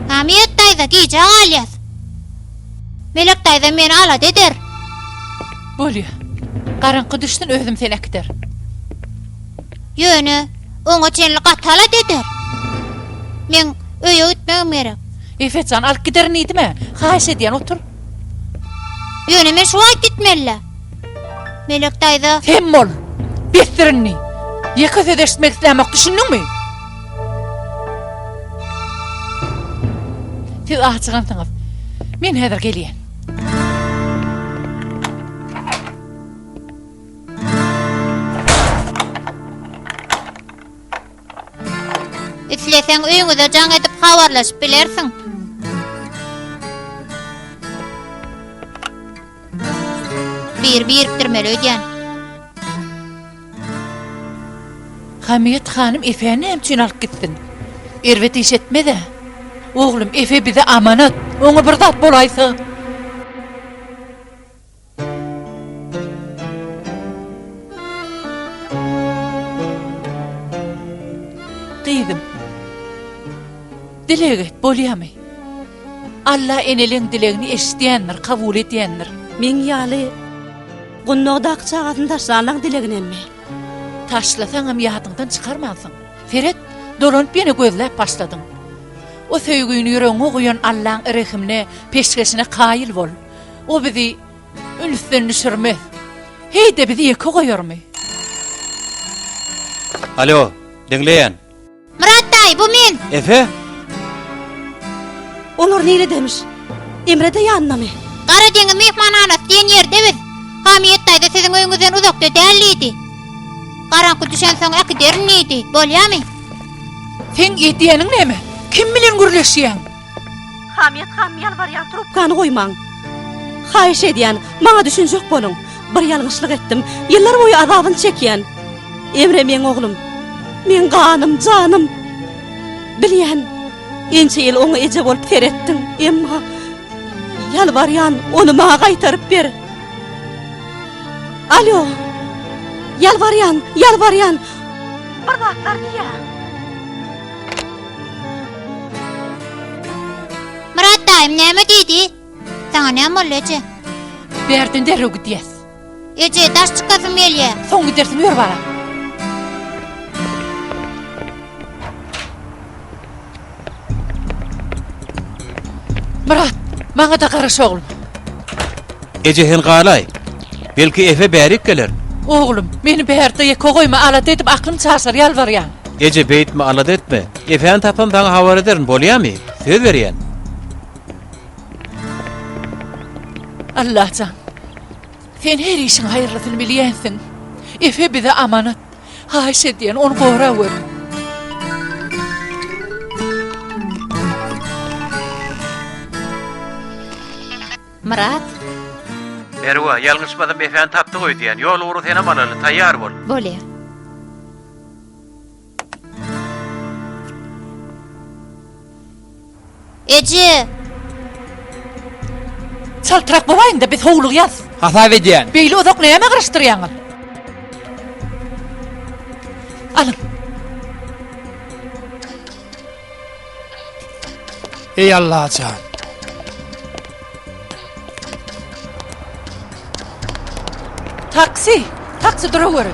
Speaker 5: Hamyýet daýza, gijä galýas. Melek daýza meni alada eder.
Speaker 4: Bolýa. Garaňky düşsün özüm seni äkider.
Speaker 5: Ýöne oňa çenli gaty alada eder. Meň öýe gitmegim gerek.
Speaker 4: Efet jan, alyp giderin diýdim-ä. Haýyş edýän, otur.
Speaker 5: Ýöne men şu wagt gitmeli-le. Melek daýza.
Speaker 4: Sem bol! Besdir indi! Ýeke söz eşitmek islämok, düşündiňmi? Siz ajygansyňyz. Men häzir gelýän.
Speaker 5: Isleseň öýüňize jaň edip habarlaşyp bilersiň. Bir birikdirmeli öýdýän.
Speaker 4: Hamyýet hanym Efäni näme üçin alyp gitsin? Erbet iş etmez-ä. Oglum, Efe bize amanat. Oňa bir zat bolaýsa. Gyzym, dileg et, bolýamy? Alla eneleň dilegini eşidýändir, kabul edýändir.
Speaker 7: Meň ýaly gundagdaky çagasyny taşlanlaň dileginemmi?
Speaker 4: Taşlasaňam ýadyňdan çykarmansyň. Seret, dolanyp ýene gözläp başladyň. O söýgüni ýüregiňe guýan Allaň rehimine, peşgeşine kaýyl bol. O bizi ünsden düşürmez. Heý-de bizi ýeke goýarmy?
Speaker 1: Alo, diňleýän.
Speaker 5: Myrat daýy, bu men.
Speaker 1: Efe?
Speaker 7: Olar niredemiş? Emre-de ýanyndamy?
Speaker 5: Gara deňiz myhmanhanasy diýen ýerde biz. Hamyýet daýza siziň öýüňizden uzakda däl diýdi. Garaňky düşensoň äkiderin diýdi. Bolýamy?
Speaker 4: Seň edýäniň näme? Kim bilen gürleşýäň?
Speaker 7: Hamyýet hanym ýalbarýan trubkany goýmaň. Haýyş edýän, maňa düşünjek boluň. Bir ýalňyşlyk etdim. Ýyllar boýy azabyny çekýän. Emre meň oglum. Meň ganym, janym. Bilýän, ençe ýyl oňa eje bolup seretdiň, emma ýalbarýan, ony maňa gaýtaryp ber. Alo. Ýalbarýan, ýalbarýan. Bir zatlar diýýä.
Speaker 5: Myrat daýym näme diýdi? Saňa näme boldy eje?
Speaker 4: Bärden derrew gidýäs.
Speaker 5: Eje, daş çykasym gelýä.
Speaker 4: Soň gidersiň, ýör balam. Myrat, maňa-da garaş oglum.
Speaker 1: Eje sen galaý. Belki Efe bärik geler.
Speaker 4: Oglum, meni bärde ýeke goýma, alada edip aklym çaşar, ýalbarýan.
Speaker 1: Eje beýtme, alada etme. Efäni tapsam saňa habar ederin, bolýamy? Söz berýän.
Speaker 4: Allajan, sen her işiň haýyrlysyny bilýänsiň. Efe bize amanat. Haýyş edýän, ony gorawer.
Speaker 3: Myrat.
Speaker 1: Merwa, ýalňyşmasam Efäni tapdyk öýdýän. Ýol ugry senem alaly, taýýar bol.
Speaker 3: Bolýa.
Speaker 5: Eje!
Speaker 4: Çaltrak bolaýyň-da, biz howlugýas.
Speaker 6: Hasap edýän.
Speaker 4: Beýle uzak näme gyryşdyrýaňyz? Alyň.
Speaker 6: Eý Allajan.
Speaker 4: Taksi! Taksi duraweri.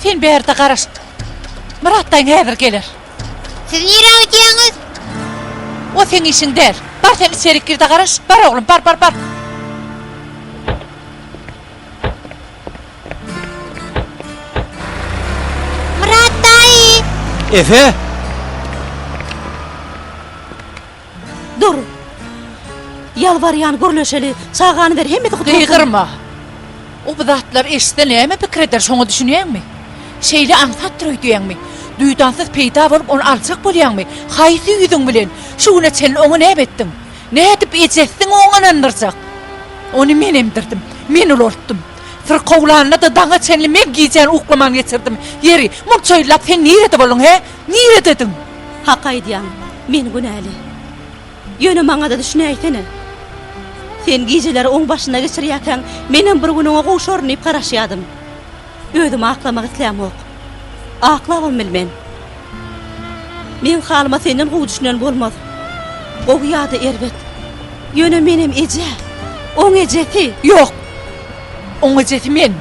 Speaker 4: Sen bärde garaş. Myrat daýyň häzir geler.
Speaker 5: Siz nirä gidýäňiz?
Speaker 4: O seň işiň däl. Bar sen içerik gir-de garaş. Bar oglum, bar, bar, bar.
Speaker 5: Myrat daýy!
Speaker 1: Efe!
Speaker 7: Dur! Ýalbarýan, gürleşeli. Çagany ber, hemmesi gutulsyn.
Speaker 4: Gygyrma! O bu zatlary eşitse näme pikir eder, şoňa düşünýäňmi? Şeýle aňsatdyr öýdýäňmi? Duýdansyz peýda bolup ony aljak bolýaňmy? Haýsy ýüzüň bilen? Şu güne çenli oňa näme etdiň? Nädip ejesiň oňa ynandyrjak? Ony men emdirdim, men ulaltdym. Syrkawlanda-da daňa çenli men gijäni uklaman geçirdim. Ýeri, munça ýyllap sen nirede bolduň, hä? Niredediň?
Speaker 7: Hak aýdýaň, men günäli. Ýöne maňa-da düşünäýsene. Sen gijeleri oň başynda geçirýärkäň, menem bir gün oňa gowşaryn diýip garaşýadym. Özümi aklamak islämok. Aklabam bilmen. Meň halyma senden gowy düşünen bolmaz. Gowy ýa-da erbet. Ýöne menem eje. Oň ejesi.
Speaker 4: Ýok. Oň ejesi men.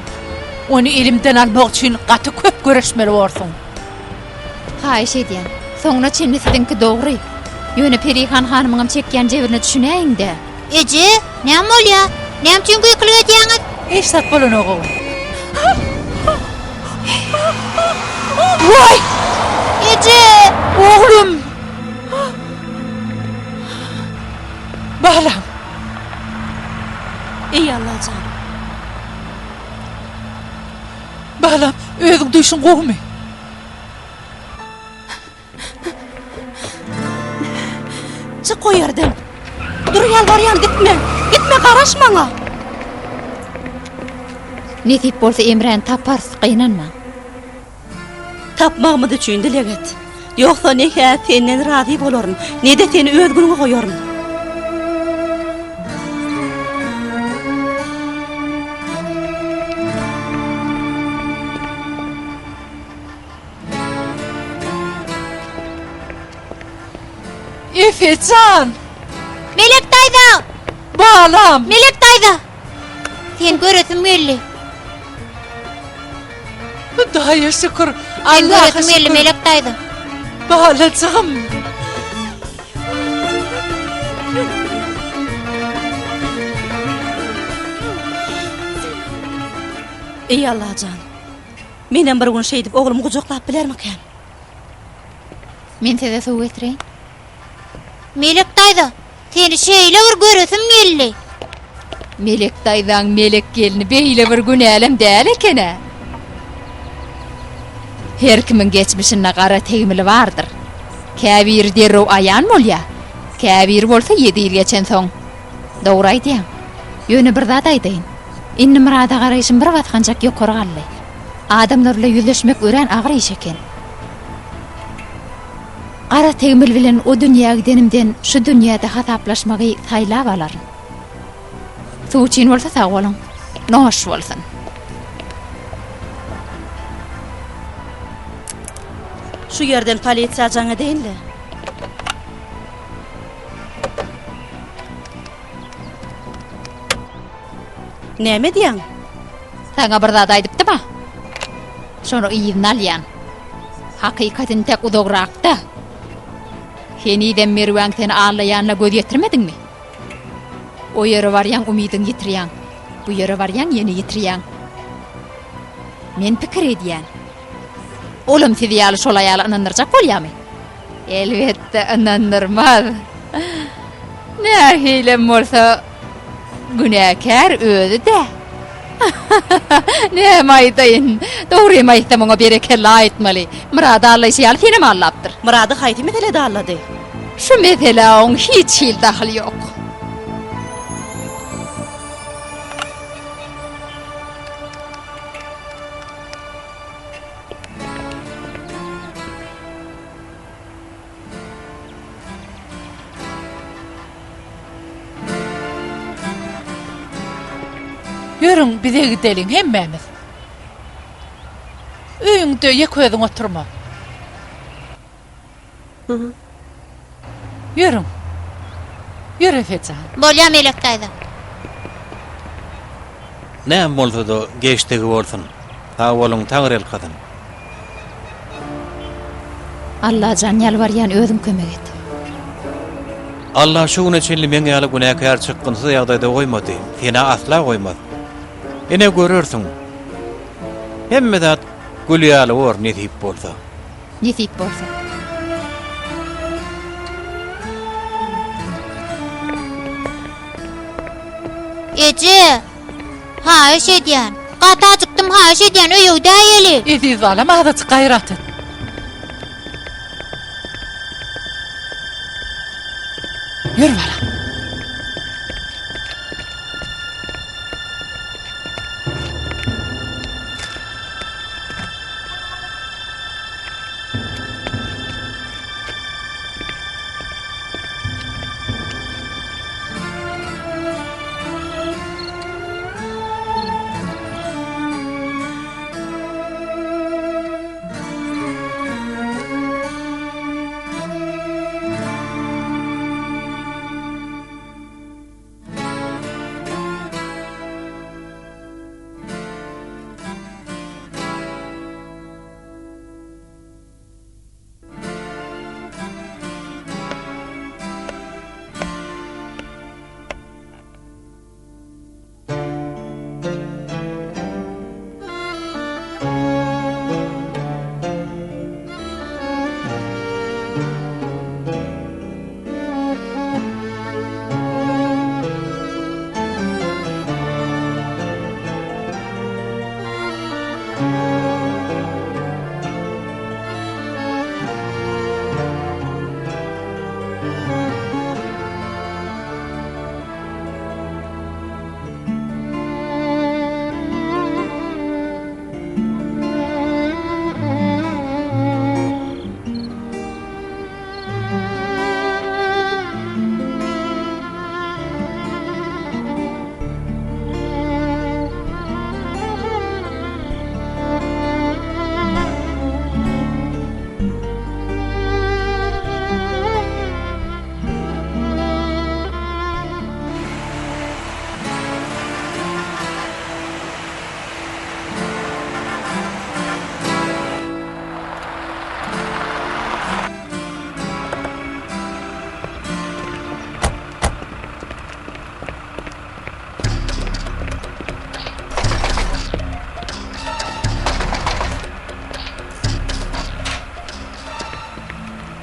Speaker 4: Ony elimden almak üçin gaty köp göreşmeli borsuň.
Speaker 3: Haýyş edýän. Soňuna çenli siziňki dogry. Ýöne Perihan hanymyňam çekýän jebrine düşünäýiň-dä.
Speaker 5: Eje, näme bolýa? Näme üçin gykylyk edýäňiz?
Speaker 4: Hiç zat bolanok oglum. Waý!
Speaker 5: Eje!
Speaker 4: Oglum! Balam!
Speaker 7: Eý Allajan!
Speaker 4: Balam, özüň duýşuň gowumy?
Speaker 7: Çyk o ýerden. Dur ýalbarýan gitme. Gitme, garaş maňa!
Speaker 3: Nesip bolsa Emräni taparys, gynanmaň.
Speaker 7: Tapmagymyz üçin dileg et. Ýogsa ne-hä senden razy bolaryn, ne-de seni öz günüňe goýaryn.
Speaker 4: Efe jan!
Speaker 5: Melek daýza!
Speaker 4: Balam!
Speaker 5: Melek daýza! Seni göresim geldi.
Speaker 4: Hudaýa şükür.
Speaker 5: Seni
Speaker 4: Allaha
Speaker 5: göresim geldi
Speaker 4: şükür.
Speaker 5: Melek daýza.
Speaker 4: Balajygym.
Speaker 7: Eý Allajan! Menem bir gün şeýdip oglumy gujaklap bilermikäm?
Speaker 3: Men size suw getireýin.
Speaker 5: Melek daýza, seni şeýle bir göresim geldi.
Speaker 3: Melek daýzaň melek gelni beýle bir günälem däl eken-ä. Her kimiň geçmişinde gara tegmili bardyr. Käbiri derrew aýan bolýar, käbiri bolsa ýedi ýyl geçensoň. Dogry aýdýaň. Ýöne bir zat aýdaýyn. Indi Myrada garaýşym bir basgançak ýokary galdy. Adamlar bilen ýüzleşmek örän agyr iş eken. Gara tegmil bilen o dünýä gidenimden şu dünýäde hasaplaşmagy saýlap alaryn. Suw üçin bolsa sag boluň. Noş bolsun.
Speaker 7: Şu ýerden polisiýa jaň edeýin-le. Näme edýäň?
Speaker 3: Saňa bir zat aýdypdym-a. Şony yzyna alýan. Hakykat intek uzagrakda. Henizem Merwäň seni aldaýanyna göz ýetirmediňmi? O ýere barýaň umydyňy ýitirýäň. Bu ýere barýaň ýene ýitirýäň. Men pikir edýän. Olam siz ýaly şol aýaly ynandyrjak bolýamy? Elbetde ynandyrmaz. Nähilem bolsa günäkär özi-dä. Näme aýdaýyn? Dogrymy aýtsam oňa berekella aýtmaly. Myrady allaýşy ýaly senem allapdyr.
Speaker 7: Myrady haýsy meselede allady?
Speaker 3: Şu meselä oň hiç hili dahyly ýok.
Speaker 4: Ýörüň, bize gideliň hemmämiz. Öýüňde ýeke özüň oturma. Ýörüň. Ýör Efe jan.
Speaker 5: Bolýa Melek daýza.
Speaker 1: Näme bolsa-da geçdigi bolsun. Sag boluň Taňryýalkasyn.
Speaker 3: Allajan ýalbarýan özüň kömek et.
Speaker 1: Allah şu güne çenli meň ýaly günäkär çykgynsyz ýagdaýda goýmady, senä asla goýmaz. Ine görersiň. Hemme zat gül ýaly bor nesip bolsa.
Speaker 3: Nesip bolsa.
Speaker 5: Eje! Haýyş edýän. Gaty ajykdym, haýyş edýän, öýe gidäýeli.
Speaker 4: Eziz balam, azajyk gaýrat et. Ýör balam.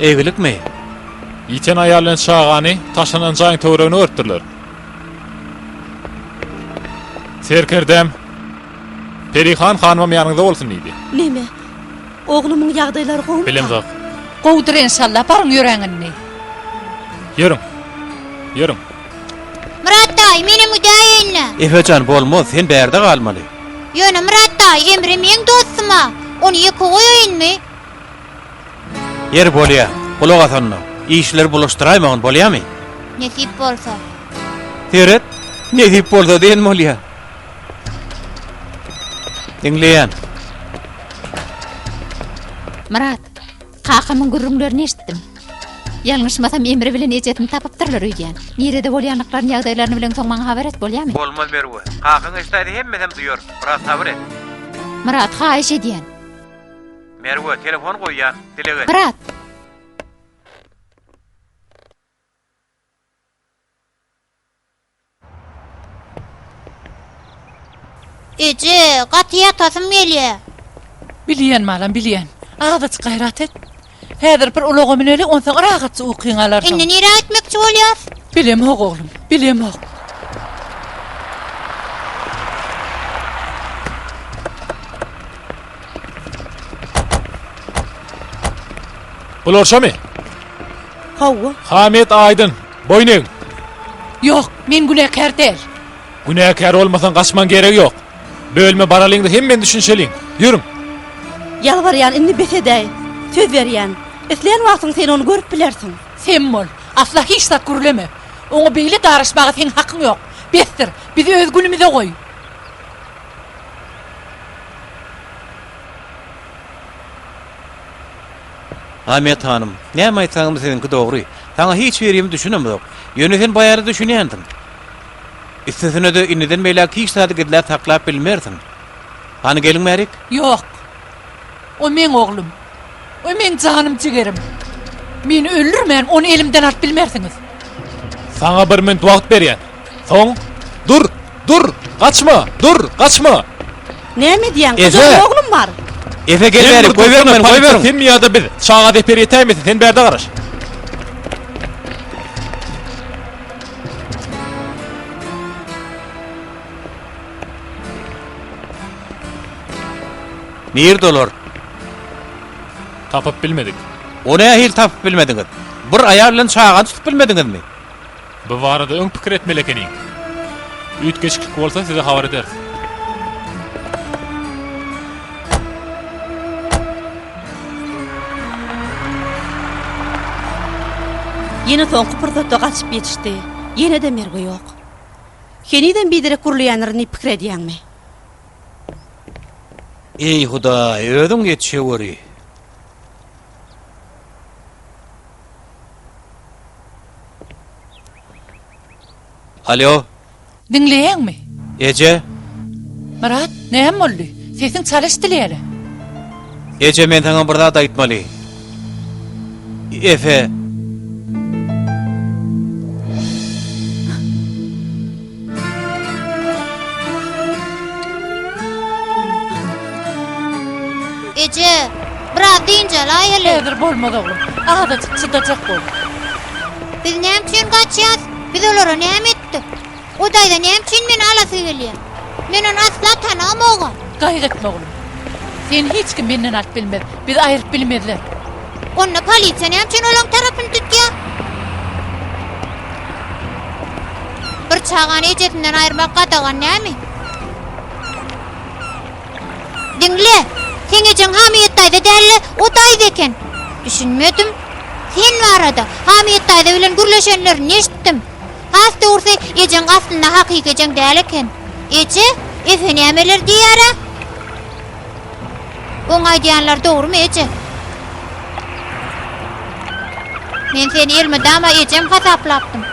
Speaker 1: Eýgilikmi?
Speaker 8: Ýiten aýal bilen çagany taşlanan jaýyň töwereginde görüpdirler. Serkerdäm, Perihan hanymam ýanyňyzda bolsun diýdi.
Speaker 7: Neme? Oglumyň ýagdaýlary gowumyka?
Speaker 8: Bilemzok.
Speaker 4: Gowudyr enşalla, baryň ýöräň indi.
Speaker 8: Ýörüň. Ýörüň.
Speaker 5: Myrat daýy, menem gidäýeýin-le.
Speaker 1: Efe jan, bolmaz, sen bärde galmaly.
Speaker 5: Ýöne Myrat daýy, Emre meň dostum-a. Ony ýeke goýaýynmy?
Speaker 1: Ýeri bolýa, gulak as onda. Işleri bulaşdyraýmagyn, bolýamy?
Speaker 5: Nesip bolsa.
Speaker 1: Seret, nesip bolsa diýen bolýa. Diňleýän.
Speaker 3: Myrat, kakamyň gürrüňlerini eşitdim. Ýalňyşmasam Emre bilen ejesini tapypdyrlar öýdýän. Nirede bolýandyklaryny ýagdaýlaryny bileňsoň maňa habar et bolýamy?
Speaker 1: Bolmaz Merwe. Kakaň eşidäýse hemmesem duýar. Biraz sabyr et.
Speaker 3: Myrat, haýyş edýän.
Speaker 1: Merwe, telefon goýýan. Dileg et.
Speaker 3: Myrat!
Speaker 5: Eje, gaty ýatasym gelýä.
Speaker 4: Bilýän, balam, bilýän. Azajyk gaýrat et. Häzir bir ulaga müneli, onsoň rahatja ukyňy alarsyň.
Speaker 5: Indi nirä gitmekçi bolýas?
Speaker 4: Bilemok, oglum, bilemok.
Speaker 8: Bular şomy?
Speaker 7: Hawa.
Speaker 8: Hamet Aýdyn, boýun egiň.
Speaker 4: Ýok, men günäkär däl.
Speaker 8: Günäkär bolmasaň gaçmaň geregi ýok. Bölüme baralyň-da hemmeni düşünişeliň. Ýörüň.
Speaker 7: Ýalbarýan, indi bes edäý. Söz berýän. Islän wagtyň sen ony görüp bilersiň.
Speaker 4: Sem bol. Asla hiç zat gürleme. Oňa beýle daraşmaga seň hakyň ýok. Besdir. Bizi öz günümize goý.
Speaker 1: Amet hanym, näme aýtsaňam siziňki dogry. Saňa hiç birimiz düşünemzok. Ýöne sen baýary düşünýänsiň. Üstesine-de indiden beýläk hiç zady gizläp saklap bilmersiň. Hany geliň bärik.
Speaker 4: Ýok. O meň oglum. O meň janym jigerim. Meni öldürmän ony elimden alyp bilmersiňiz.
Speaker 8: Saňa bir minut wagt berýän. Soň, dur! Dur! Gaçma! Dur! Gaçma!
Speaker 7: Näme edýäň?
Speaker 1: Efe!
Speaker 7: Gujagynda oglum bar.
Speaker 1: Efe gel
Speaker 8: Sen
Speaker 1: bärik,
Speaker 8: bir
Speaker 1: goýberiň
Speaker 8: dursana,
Speaker 1: meni,
Speaker 8: polisiýa
Speaker 1: goýberiň.
Speaker 8: Senmi ýa-da biz? Çaga zeper ýetäýmesin, sen bärde garaş.
Speaker 1: Nirde olar?
Speaker 8: Tapyp bilmedik.
Speaker 1: O nähili tapyp bilmediňiz? Bir aýal bilen çagany tutup bilmediňizmi?
Speaker 8: Bu barada öň pikir etmeli ekeniň. Üýtgeşiklik bolsa size habar ederis.
Speaker 7: Ýene soňky pursatda gaçyp ýetişdi. Ýene-de Merwe ýok. Henizem biderek gürleýändirin diýip pikir edýäňmi?
Speaker 1: Eý, Hudaý, özüň ýetişeweri. Alo.
Speaker 4: Diňleýäňmi?
Speaker 1: Eje.
Speaker 4: Myrat, näme boldy? Sesiň çala eşidilýär-le.
Speaker 1: Eje, men saňa bir zat aýtmaly. Efe.
Speaker 5: Eje, biraz dynç alaýaly.
Speaker 4: Häzir bolmaz oglum. Azajyk çydajak bol.
Speaker 5: Biz näme üçin gaçýas? Biz olara näme etdik? O daýza näme üçin meni alasy gelýär? Men ony asla tanamogam.
Speaker 4: Gaýgy etme oglum. Seni hiç kim menden alyp bilmez. Bizi aýryp bilmezler.
Speaker 5: Onda polisiýa näme üçin olaň tarapyny tutýar? Bir çagany ejesinden aýyrmak gadagan näme? Diňle, seň ejeň Hamyýet daýza däl-de, o daýza eken. Düşünmedim. Sen barada Hamyýet daýza bilen gürleşenlerini eşitdim. Has dogrusy, ejeň aslynda hakyky ejeň däl eken. Eje, Efe nämeler diýýär-ä? Oň aýdýanlary dogrumy, eje? Men seni elmydama ejem hasaplapdym.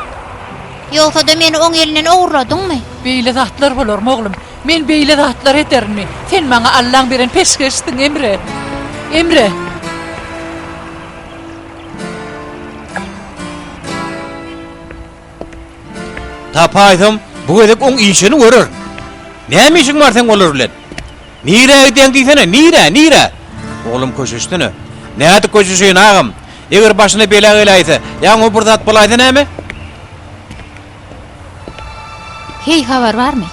Speaker 5: Ýogsa-da meni oň elinden ogurladyňmy?
Speaker 4: Beýle zatlar bolarmy, oglum? Men beýle zatlar ederinmi? Sen maňa Allaň beren peşgeşisiň, Emre! Emre!
Speaker 1: Tapaýsam, bu gezek oň işini görerin. Näme işiň bar seň olar bilen? Nirä gidýäň diýsene, nirä, nirä? Oglum köşeşsene. Nädip köşeşeýin, agam? Eger başyna bela geläýse, ýa oňa bir zat bolaýsa näme?
Speaker 3: Heý, habar barmy?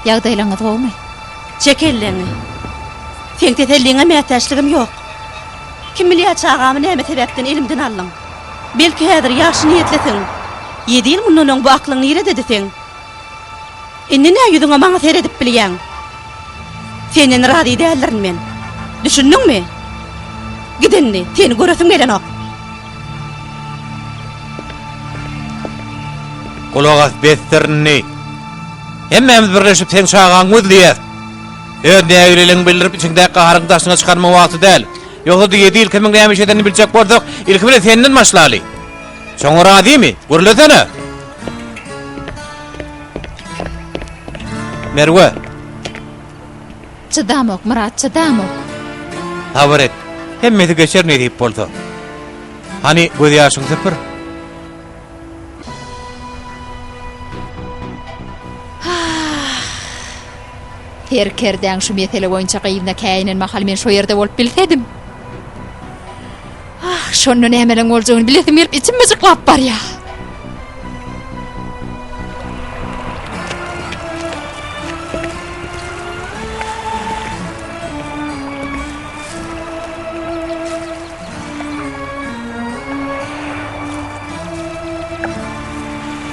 Speaker 3: Ýagdaýlaryňyz gowumy?
Speaker 7: Çek elleňi. Seň teselliňe mätäçligim ýok. Kim bilýär çagamy näme sebäpden elimden aldyň? Belki häzir ýagşy niýetlisiň. Ýedi ýyl mundan öň bu aklyň nirededi seň? Indi nä ýüzüňe maňa seredip bilýäň? Senden razy däldirin men. Düşündiňmi? Git indi, seni göresim gelenok.
Speaker 1: Gulak as besdir indi. Hemmämiz birleşip seň çagaňy gözleýäs. Öz nägileligiňi bildirip içiňdäki gaharyňy daşyňa çykarmagyň wagty däl. Ýogsa-da ýedi ýyl kimiň näme iş edenini biljek bolsak, ilki bilen senden başlaly. Şoňa razymy? Gürlesene! Merwe!
Speaker 3: Çydamok, Myrat, çydamok.
Speaker 1: Sabyr et. Hemmesi geçer nesip bolsa. Hany, gözýaşyňy süpür.
Speaker 3: Serkerdäň şu mesele boýunça gyzyna käýinen mahaly men şo ýerde bolup bilsedim. Ah, şonda nämeleň boljagyny bilesim gelip içim myjyklap barýar.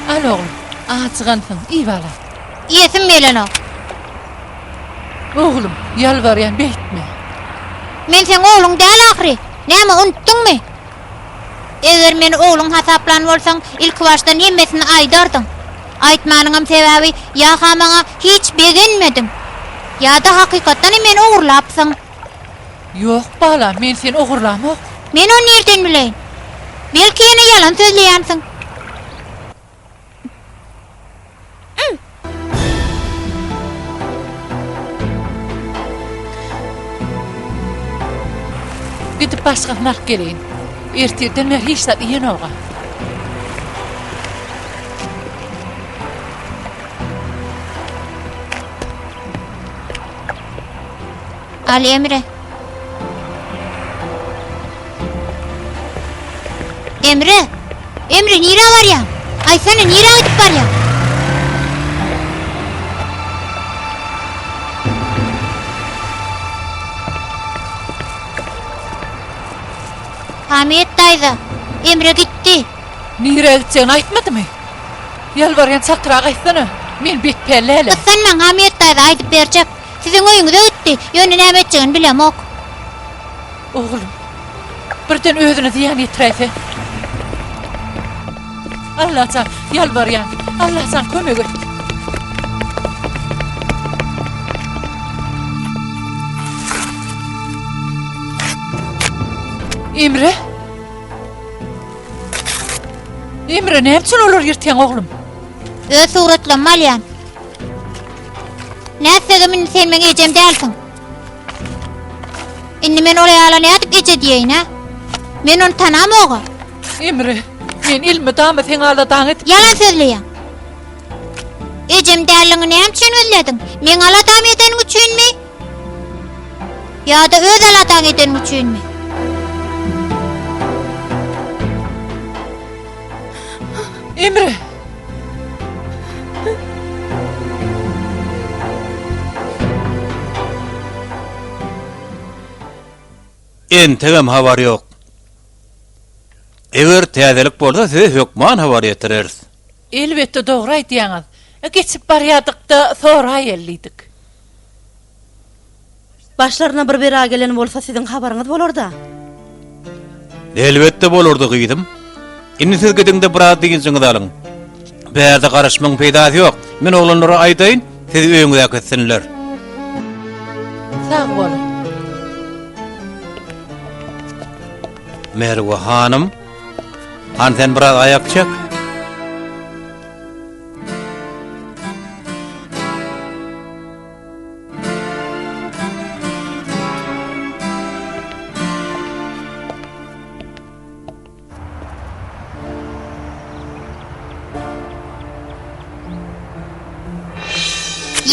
Speaker 4: Al oglum, ajygansyň, iý balam.
Speaker 5: Iýesim gelenok.
Speaker 4: Oglum, ýalbarýan beýtme.
Speaker 5: Men seň ogluň däl ahyry. Näme, unutdyňmy? Eger meni ogluň hasaplan bolsaň, ilkibaşdan hemmesini aýdardyň. Aýtmanyňam sebäbi, ýa-ha maňa hiç begenmediň, ýa-da hakykatdan hem meni ogurlapsyň.
Speaker 4: Ýok, balam, men seni ogurlamok.
Speaker 5: Men ony nirden bileýin? Belki ýene ýalan sözleýänsiň.
Speaker 4: Gidip başgasyny alyp geleýin. Ertirden bäri hiç zat iýenog-a.
Speaker 5: Al Emre. Emre! Emre nirä barýaň? Aýtsana nirä gidip barýaň? Hamyt daýza, Emre gitdi.
Speaker 4: Nirä gitjegini aýtmadymy? Ýalbarýan çaltrak aýtsana. Men betpäl däl-ä.
Speaker 5: Gyssanmaň Hamyt daýza aýdyp berjek. Siziň öýüňize gitdi, ýöne näme etjegini bilemok.
Speaker 4: Oglum, birden özüne zyýan ýetiräýse. Allajan, ýalbarýan, Allajan kömek et. Emre? Emre, näme üçin olary ýyrtýaň, oglum?
Speaker 5: Öz suratlarymy alýan. Nätsegem indi sen meň ejem dälsiň. Indi men ol aýala nädip eje diýeýin, hä? Men ony tanamog-a.
Speaker 4: Emre, men elmydama seň aladaňy edip...
Speaker 5: Ýalan sözleýäň. Ejem dälligiňi näme üçin gizlediň? Meň aladamy edeniň üçinmi? Ýa-da öz aladaňy edeniň üçinmi?
Speaker 4: Emre!
Speaker 1: Entegem habar ýok. Eger täzelik bolsa size hökman habar ýetireris.
Speaker 4: Elbetde dogry aýdýaňyz. Geçip barýadykda soraýaly diýdik.
Speaker 7: Başlaryna bir bela gelen bolsa siziň habaryňyz bolarda.
Speaker 1: Elbetde bolardy gyzym. Indi siz gidiňde biraz dynjyňyzy alyň. Bärde garaşmagyň peýdasy ýok. Men oglanlara aýdaýyn, sizi öýüňize äkitsinler.
Speaker 4: Sag boluň.
Speaker 1: Merwe hanym, hany sen biraz aýak çek.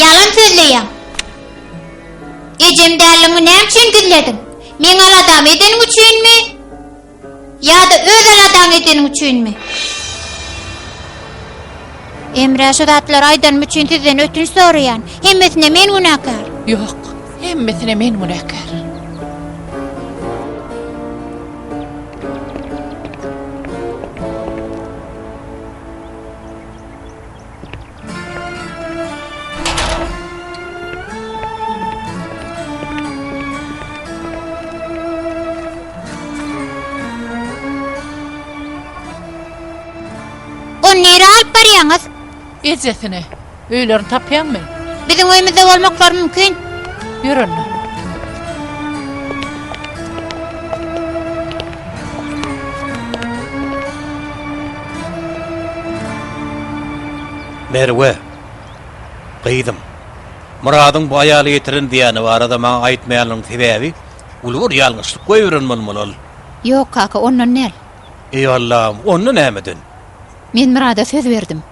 Speaker 5: Ýalan sözleýäň. Ejem däldigiňi näme üçin gizlediň? Meň aladamy edeniň üçinmi? Ýa-da öz aladaňy edeniň üçinmi? Emrä şu zatlary aýdanym üçin sizden ötünç soraýan. Hemmesine men günäkär.
Speaker 4: Ýok, hemmesine men günäkär.
Speaker 5: Ony nirä alyp barýaňyz?
Speaker 4: Ejesine. Öýlerini tapýaňmy?
Speaker 5: Biziň öýümizde bolmaklary mümkin.
Speaker 4: Ýör onda.
Speaker 1: Merwe, gyzym, Myradyň bu aýala ýetiren zyýany barada maňa aýtmaýanlygyň sebäbi uly bir ýalňyşlyk goýberen bolmaly ol.
Speaker 3: Ýok, kaka, ondan däl.
Speaker 1: Eý, Allam, onda nämeden?
Speaker 3: Men Myrada söz berdim.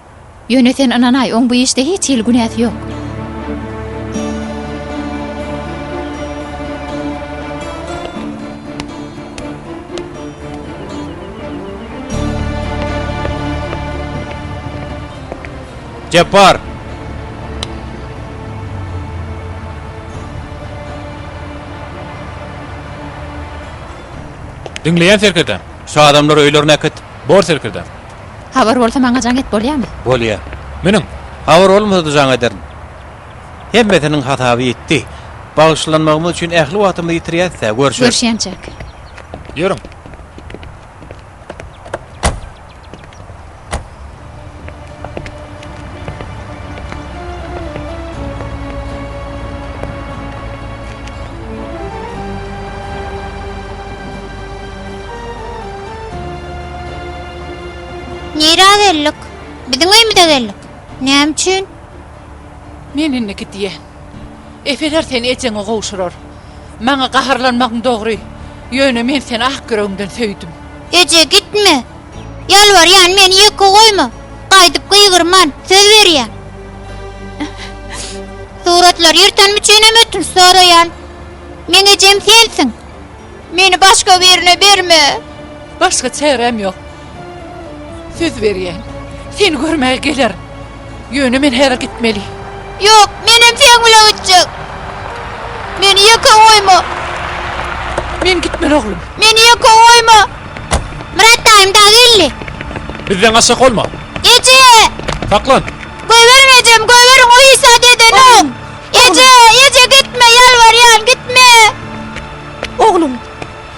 Speaker 3: Ýöne sen ynanaý, oň bu işde hiç hili günäsi ýok.
Speaker 1: Jepbar!
Speaker 8: Diňleýän serkerdäm.
Speaker 1: Şu adamlary öýlerine äkit.
Speaker 8: Bor serkerdäm.
Speaker 3: Habar bolsa maňa jaň et bolýamy?
Speaker 1: Bolýa.
Speaker 8: Meniň.
Speaker 1: Habar bolmasa-da jaň ederin. Hemmesiniň hasaby ýetdi. Bagyşlanmagymyz üçin ähli wagtymyzy ýitirýäs-dä. Görşeris.
Speaker 3: Görüşýänçäk.
Speaker 8: Ýörüň.
Speaker 5: Nirä geldik? Biziň öýümize geldik. Näme üçin?
Speaker 4: Men indi gidýän. Efeler seni ejeňe gowşurar. Maňa gaharlanmagyň dogry. Ýöne men seni ak ýüregimden söýdüm.
Speaker 5: Eje, gitme. Ýalbarýan, meni ýeke goýma. Gaýdyp gygyrman, söz berýän. Suratlary ýyrtanym üçinem ötünç soraýan. Meň ejem sensiň. Meni başga birine berme.
Speaker 4: Başga çäräm ýok. Söz berýän. Seni görmäge gelerin. Ýöne men häzir gitmeli.
Speaker 5: Ýok, menem seň bilen gitjek. Meni ýeke goýma.
Speaker 4: Men gitmeli oglum.
Speaker 5: Meni ýeke goýma. Myrat daýym dagy geldi.
Speaker 8: Bizden gaçjak bolma.
Speaker 5: Eje!
Speaker 8: Saklan.
Speaker 5: Goýberiň ejem, goýberiň, o hiç zat edenok. Eje, eje gitme, ýalbarýan, gitme.
Speaker 7: Oglum.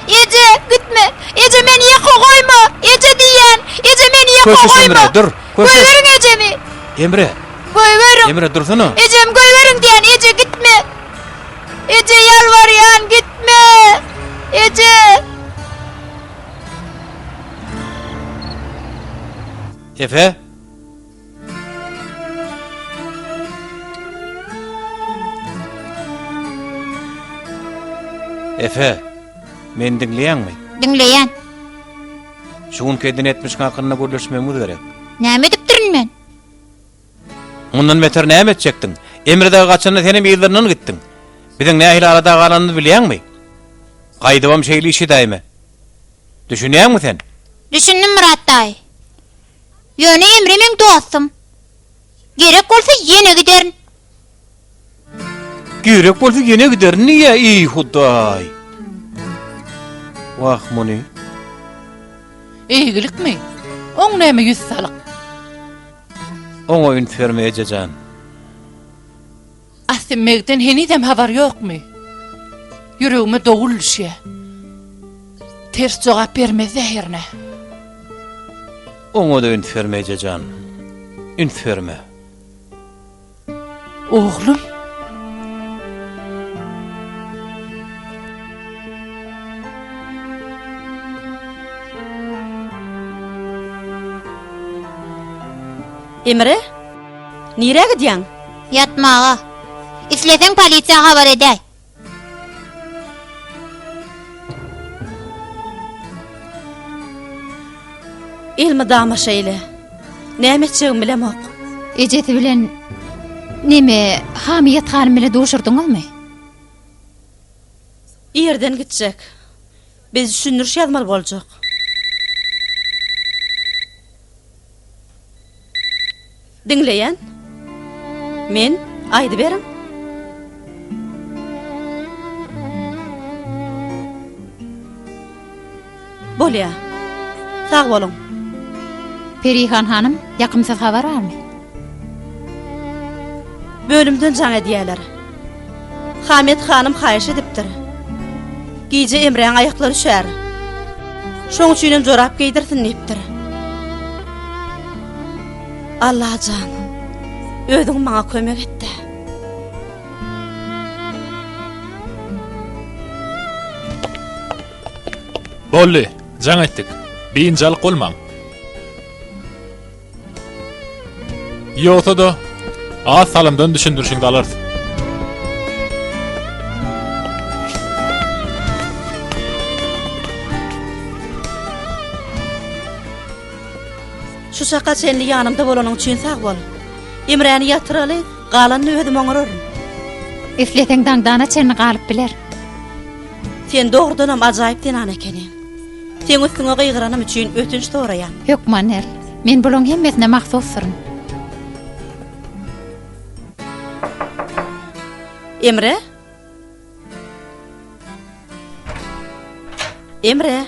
Speaker 5: Eje, gitme. Eje meni ýeke goýma. Eje diýýän. Eje meni ýeke
Speaker 1: Köşeş
Speaker 5: goýma.
Speaker 1: Emre, dur. Köşeş.
Speaker 5: Goýberiň ejemi.
Speaker 1: Emre.
Speaker 5: Goýberiň.
Speaker 1: Emre dursana.
Speaker 5: Ejem goýberiň diýýän. Eje gitme. Eje ýalbarýan, gitme. Eje.
Speaker 1: Efe. Efe, meni diňleýäňmi?
Speaker 5: Diňleýän.
Speaker 1: Şu günki eden etmişiň hakynda gürleşmegimiz gerek.
Speaker 5: Näme edipdirin men?
Speaker 1: Mundan beter näme etjekdiň? Emre dagy gaçanda senem yzlaryndan gitdiň. Biziň nähili alada galanymyzy bilýäňmi? Gaýdybam şeýle iş edäýme. Düşünýäňmi sen?
Speaker 5: Düşündim, Myrat daýy. Ýöne Emre meň dostum. Gerek bolsa ýene giderin.
Speaker 1: Gerek bolsa ýene giderin diýýä, eý Hudaý. Wah muny.
Speaker 4: Eýgilikmi? Oň näme ýüz salyk?
Speaker 1: Oňa üns berme ejejan.
Speaker 4: Asymmegden henizem habar ýokmy? Ýüregime dowul düşýä. Ters jogap bermez-dä hernä.
Speaker 1: Oňa-da üns berme eje jan. Üns berme.
Speaker 4: Oglum.
Speaker 7: Emre, nirä gidýäň?
Speaker 5: Ýatmaga. Isleseň polisiýa habar edäý.
Speaker 7: Elmydama şeýle. Näme etjegimi bilemok.
Speaker 3: Ejesi bilen neme, Hamiýet hanym bile duşurdyňyzmy?
Speaker 7: Irden gitjek. Biz düşündiriş ýazmaly boljak. Diňleýän. Men, aýdyberiň. Bolýa. Sag boluň.
Speaker 3: Perihan hanym, ýakymsyz habar barmy?
Speaker 7: Bölümden jaň edýäler. Hamet hanym haýyş edipdir. Gije Emräň aýaklary üşär. Şoň üçinem jorap geýdirsin diýipdir. Allajan, özüň maňa kömek et-de.
Speaker 8: Boldy, jaň etdik. Biynjalyk bolmaň. Ýogsa-da, az salymdan düşündirişiňizi alarys.
Speaker 7: Şu çaka çenli ýanymda bolanyň üçin sag bol. Emräni ýatyraly, galanyny özüm oňararyn.
Speaker 3: Isleseň daňdana çenli galyp biler.
Speaker 7: Sen dogrudanam ajaýyp zenan ekeniň. Seň üstüňe gygyranym üçin ötünç soraýan.
Speaker 3: Hökman däl. Men bulaň hemmesine mahsusdyryn.
Speaker 7: Emre? Emre?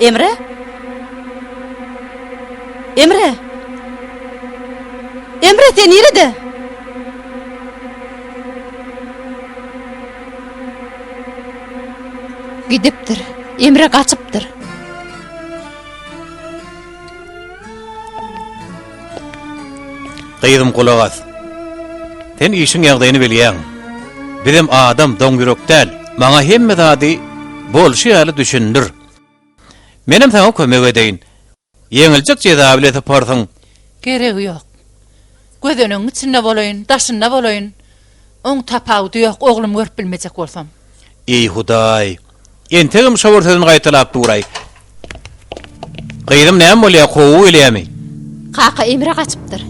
Speaker 7: Emre? Emre? Emre sen nirede?
Speaker 3: Gidipdir. Emre gaçypdyr.
Speaker 1: Gyzym gulak as. Sen işiň ýagdaýyny bilýäň. Bizem adam, doň ýürek däl. Maňa hemme zady bolşy ýaly düşündir. Menem saňa kömek edeýin. Ýeňiljek jeza bile syparsyň.
Speaker 4: Geregi ýok. Gözenegiň içinde bolaýyn, daşynda bolaýyn. Oň tapawudy ýok, oglumy görüp bilmejek bolsam.
Speaker 1: Eý, Hudaý! Entegem şo bir sözüni gaýtalap dur-aý. Gyzym, näme bolýar, kowgy gelýärmi?
Speaker 3: Kaka Emre gaçypdyr.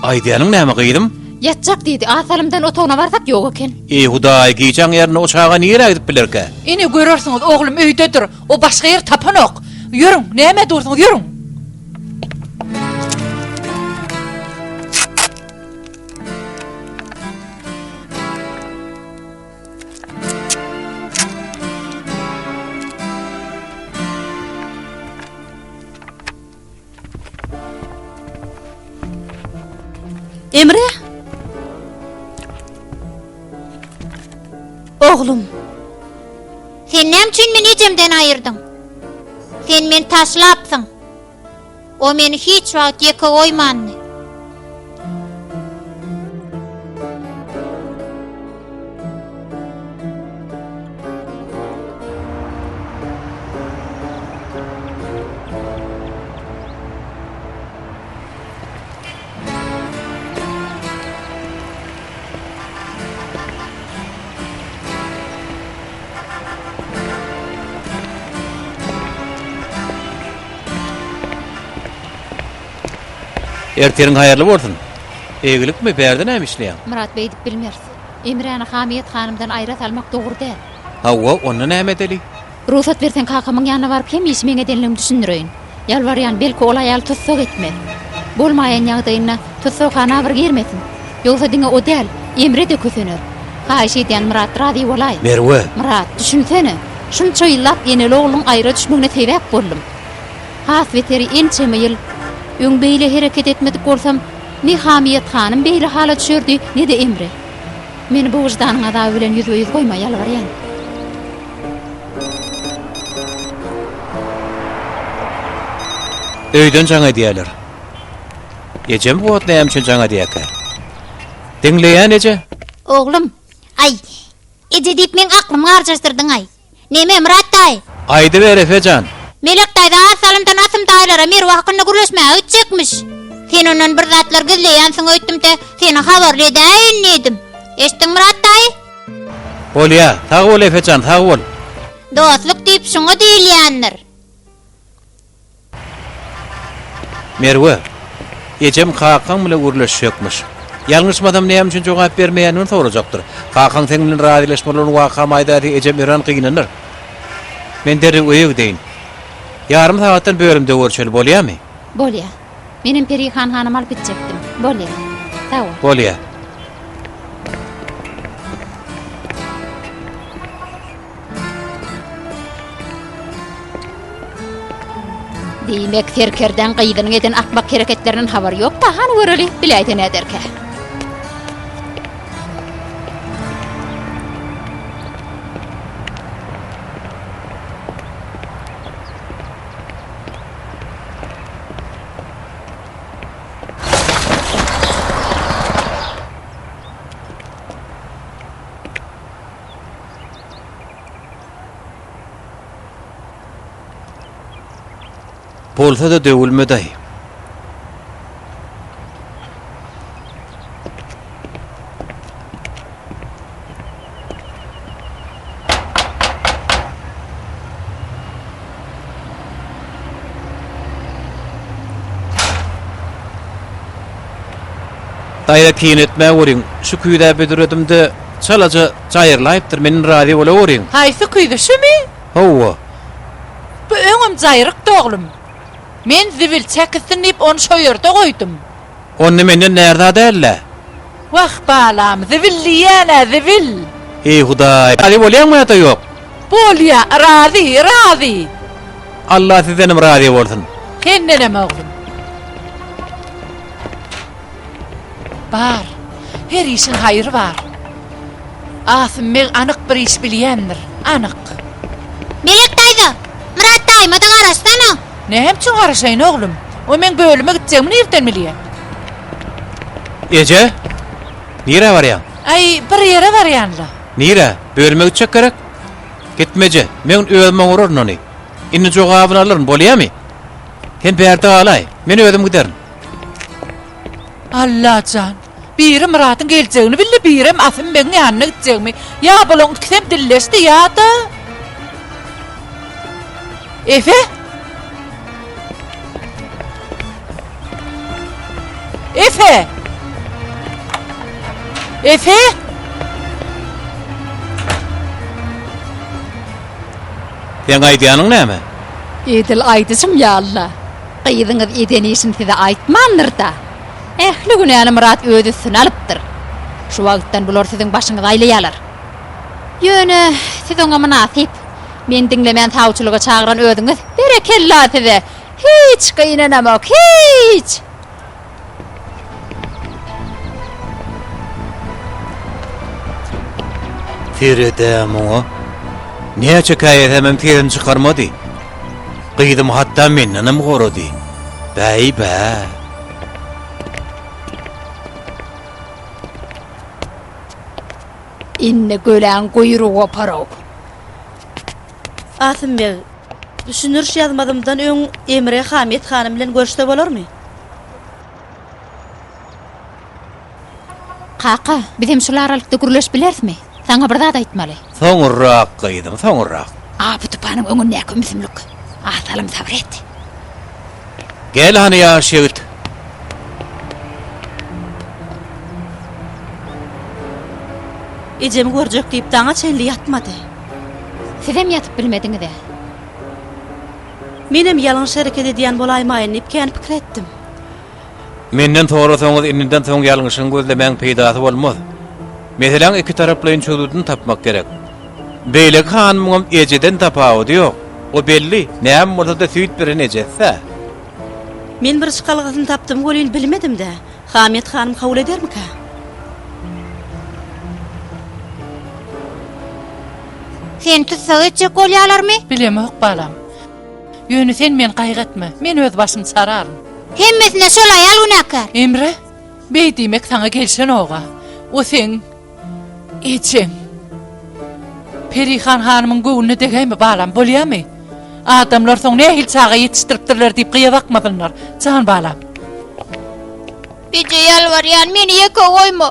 Speaker 1: Aýdýanyň näme, gyzym?
Speaker 3: Ýatjak diýdi, az salymdan otagyna barsak ýok eken.
Speaker 1: Eý, Hudaý, gijäň ýarynda o çaga nirä gidip bilerkä?
Speaker 4: Ine, görersiňiz, oglum öýdedir. O başga ýer tapanok. Ýörüň, nämä dursuňyz, ýörüň!
Speaker 7: Emre! Oglum!
Speaker 5: Sen näme üçin meni ejemden aýyrdyň? Sen meni taşlapsyň. O meni hiç wagt ýeke goýmandy.
Speaker 1: Ertiriň haýyrly bolsun. Eýgilikmi, bärde näme işleýäň?
Speaker 3: Myrat, beýdip bilmeris. Emräni Hamyýet hanymdan aýra salmak dogry däl.
Speaker 1: Hawa, onda näme edeli?
Speaker 3: Rugsat berseň kakamyň ýanyna baryp hem işi meň edenligimi düşündireýin. Ýalbarýan, belki ol aýal tussag etmez. Bolmaýan ýagdaýynda tussaghana bir girmesin. Ýogsa diňe o däl, Emre-de kösener. Haýyş edýän Myrat, razy bolaý.
Speaker 1: Merwe!
Speaker 3: Myrat, düşünsene. Şunça ýyllap eneli-ogluň aýra düşmegine sebäp boldum. Has beteri ençeme ýyl öň beýle hereket etmedik bolsam, ne Hamyýet hanym beýle hala düşerdi, ne-de Emre. Meni bu wyždanyň azaby bilen ýüzbe-ýüz goýma, ýalbarýan.
Speaker 1: Öýden jaň edýäler. Ejem bu wagt näme üçin jaň edýärkä? Diňleýän eje.
Speaker 5: Oglum, aý, eje diýip meň aklymy garjaşdyrdyň-aý. Neme, Myrat daýy?
Speaker 1: Aýdyber, Efe jan.
Speaker 5: Melek daýza az salymdan Asym daýylara Merwe hakynda gürleşmäge gitjekmiş. Sen ondan bir zatlar gizleýänsiň öýtdüm-de, seni habarly edäýin diýdim. Eşitdiň Myrat daýy?
Speaker 1: Bolýa, sag bol Efe jan, sag bol.
Speaker 5: Dostluk diýip şuňa diýilýändir.
Speaker 1: Merwe, ejem kakaň bile gürleşjekmiş. Ýalňyşmasam näme üçin jogap bermeýändigini sorajakdyr. Kakaň seň bilen razylaşmaly bolan wakamy aýdaýsa ejem örän gynanar. Men derrew öýe gideýin. Ýarym sagatdan bölümde görşeli, bolýamy?
Speaker 3: Bolýa. Menem Perihan hanymy alyp gitjekdim. Bolýa. Sag bol.
Speaker 1: Bolýa.
Speaker 3: Diýmek, serkerdäň gyzynyň eden akmak hereketlerinden habary ýok-da, hany göreli, biläýse näderkä?
Speaker 1: Bolsa-da döwülmedi-aý. Daýza kine etmäweriň, şu küýzä büdüredimde çalaja jaýrylaýypdyr, menden razy bolaweriň.
Speaker 4: Haýsy küýze, şumy?
Speaker 1: Hawa.
Speaker 4: Bu öňem jaýrykdy oglum. Men zibil çekilsin diýip ony şo ýerde goýdum.
Speaker 1: Onda menden närza däl-dä.
Speaker 4: Wah, balam, zibil diýýän-ä, zibil!
Speaker 1: Eý, Hudaý, razy bolýaňmy ýa-da ýok?
Speaker 4: Bolýa, razy, razy!
Speaker 1: Allah sizdenem razy bolsun.
Speaker 4: Sendenem, oglum. Bar, her işiň haýry bar. Asym beg anyk bir iş bilýändir, anyk.
Speaker 5: Melek daýza, Myrat daýyma-da garaşsana.
Speaker 4: Näme üçin garaşaýyn, oglum? O meň bölüme gitjegimi nirden bilýä?
Speaker 1: Eje, nirä barýaň?
Speaker 4: Aý, bir ýere barýan-la.
Speaker 1: Nirä? Bölüme gitjek gerek? Gitme eje, men özüm oňararyn ony. Indi jogabyny alaryn, bolýamy? Sen bärde galaý, men özüm giderin.
Speaker 4: Allajan, biri Myradyň geljegini bildi, birem Asym begiň ýanyna gitjegimi. Ýa bulaň ikisem dilleşdi, ýa-da... Efe? Efe! Efe!
Speaker 1: Seň aýdýanyň näme?
Speaker 3: Edil aýdyşym ýaly-la. Gyzyňyz eden işini size aýtmandyr-da. Ähli günäni Myrat öz üstüne alypdyr. Şu wagtdan bular siziň başyňyzy aýlaýarlar. Ýöne, siz oňa mynasyp. Meni diňlemän sawçylyga çagyran özüňiz. Berekella size! Hiç gynanamok, hiç!
Speaker 1: Sered-ä muňa. Näçe käýesemem sesini çykarmady. Gyzym hatda mendenem gorady. Bäý-bä.
Speaker 3: Indi göläň guýrugy gopar-ow.
Speaker 7: Asym beg, düşündiriş ýazmazymdan öň Emre Hamyt hanym bilen görüşse bolarmy?
Speaker 3: Kaka, bizem şul aralykda gürleşip bilerismi? Saňa bir zat aýtmaly.
Speaker 1: Soňurrak, gyzym, soňurrak.
Speaker 3: Apy tupanyň öňündäki ümsümlik. Az salym sabyr et.
Speaker 1: Gel hany ýaş ýigit.
Speaker 7: Ejemi görjek diýip daňa çenli ýatmady.
Speaker 3: Sizem ýatyp bilmediňiz-ä.
Speaker 7: Menem ýalňyş hereket edýän bolaýmaýyn diýip kän pikir etdim.
Speaker 1: Menden sorasaňyz indiden soň ýalňyşyňy gözlemäň peýdasy bolmaz. Meseläň ikitaraplaýyn çözgüdini tapmak gerek. Beýleki hanymyňam ejeden tapawudy ýok. O belli, näme bolsa-da süýt beren ejesi-dä.
Speaker 7: Men bir çykalgasyny tapdym welin bilmedim-dä. Hamyt hanym kabul edermikä?
Speaker 5: Seni tussag etjek bolýalarmy?
Speaker 4: Bilemok, balam. Ýöne sen meni gaýgy etme. Men öz başym çararyn.
Speaker 5: Hemmesine şol aýal günäkär.
Speaker 4: Emre, beý diýmek saňa gelşenog-a. O seň ejeň. Perihan hanymyň göwnüne degäýme, balam, bolýamy? Adamlar soň nähili çaga ýetişdiripdirler diýip gyýa bakmasynlar. Jan balam.
Speaker 5: Eje ýalbarýan, meni ýeke goýma.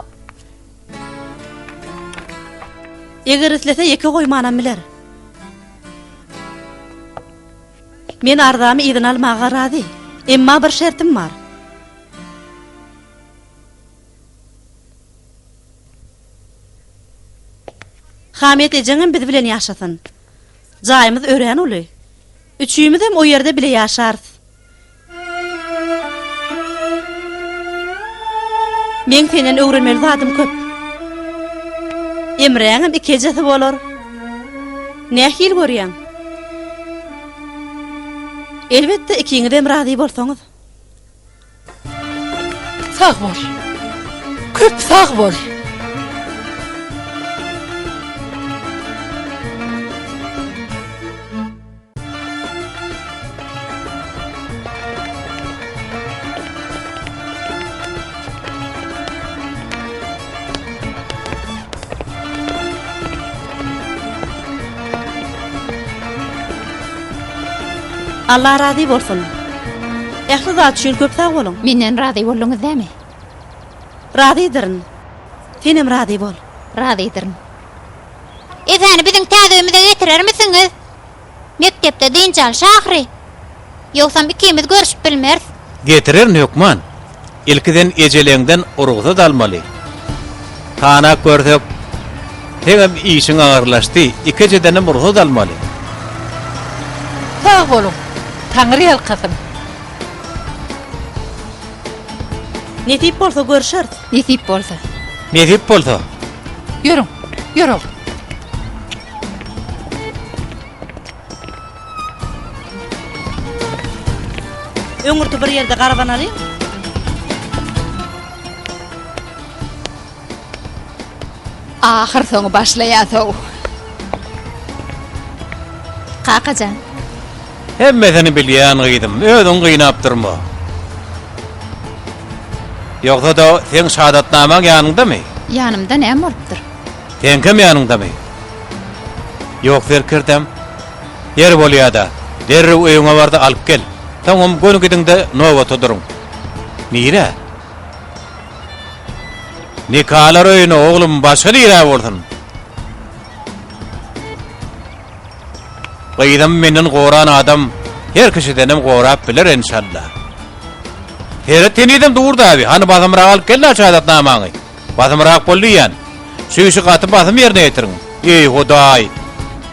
Speaker 7: Eger islese ýeke goýmanam biler. Men arzamy yzyna almaga razy. Emma bir şertim bar. Hamyýet ejeňem biz bilen ýaşasyn. Jaýymyz örän uly. Üçümizem o ýerde bile ýaşarys. Meň senden öwrenmeli zadym köp. Emräňem iki ejesi bolar. Nähili görýäň? Elbetde, ikiňizem razy bolsaňyz.
Speaker 4: Sag bol. Köp sag bol.
Speaker 7: Allah razy bolsun. Ähli zat üçin köp sag boluň.
Speaker 3: Menden razy bolduňyz dämi?
Speaker 7: Razydyryn. Senem razy bol.
Speaker 3: Razydyryn.
Speaker 5: Efäni biziň täze öýümize getirermisiňiz? Mekdepde dynç alyş ahyry. Ýogsam ikimiz görüşip bilmeris.
Speaker 1: Getirerin hökman. Ilki sen ejeleňden rugsat almaly. Tanap görsek, seňem işiň agyrlaşdy, iki ejedenem rugsat almaly.
Speaker 4: Sag boluň. Taňry ýalkasyn.
Speaker 7: Nesip bolsa görüşeris.
Speaker 3: Nesip bolsa.
Speaker 1: Nesip bolsa.
Speaker 4: Ýörüň, ýör oglum.
Speaker 7: Öňürti bir ýerde garbanalyň.
Speaker 3: Ahyr soňy başlaýas-ow. Kakajan.
Speaker 1: Hemmesini bilýän gyzym, özüňi gynap durma. Ýogsa-da seň şahadatnamaň ýanyňdamy?
Speaker 3: Ýanymda näme bolupdyr?
Speaker 1: Seňkem ýanyňdamy? Ýok serkerdäm. Ýeri bolýa-da, derrew öýüňe bar-da alyp gel. Soňam göni gidiň-de nobata duruň. Nirä? Nikalar öýüne, oglum, başga nirä bolsun? Gyzymy menden goran adam her kişidenem gorap biler enşalla. Seret henizem dur-da abi, hany basymrak alyp gel-dä şahadatnamaňy. Basymrak bol diýýän. Şu işi gaty basym ýerine ýetiriň. Eý, Hudaý!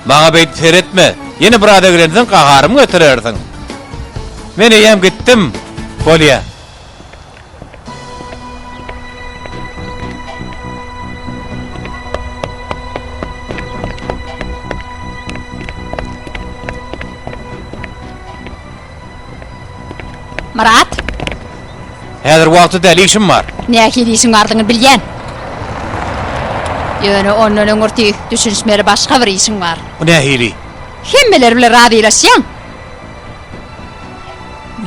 Speaker 1: Maňa beýdip seretme. Ýene biraz eglenseň gaharymy getirersiň. Men eýýäm gitdim. Bolýa.
Speaker 3: Myrat!
Speaker 1: Häzir wagty däl, işim bar.
Speaker 3: Nähili işiň bardygyny bilýän. Ýöne ondan öňürti düşünişmeli başga bir işiň bar.
Speaker 1: O nähili?
Speaker 3: Hemmeler bilen razylaşýaň.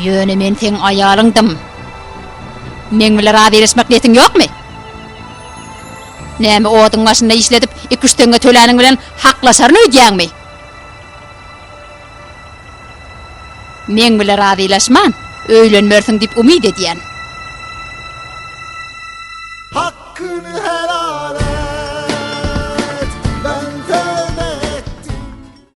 Speaker 3: Ýöne men seň aýalyňdym. Meň bilen razylaşmak niýetiň ýokmy? Näme oduň başynda işledip, iki-üç teňňe töläniň bilen haklaşaryn öýdýäňmi? Meň bile razylaşman, öýlenmersiň diýip umyt edýän.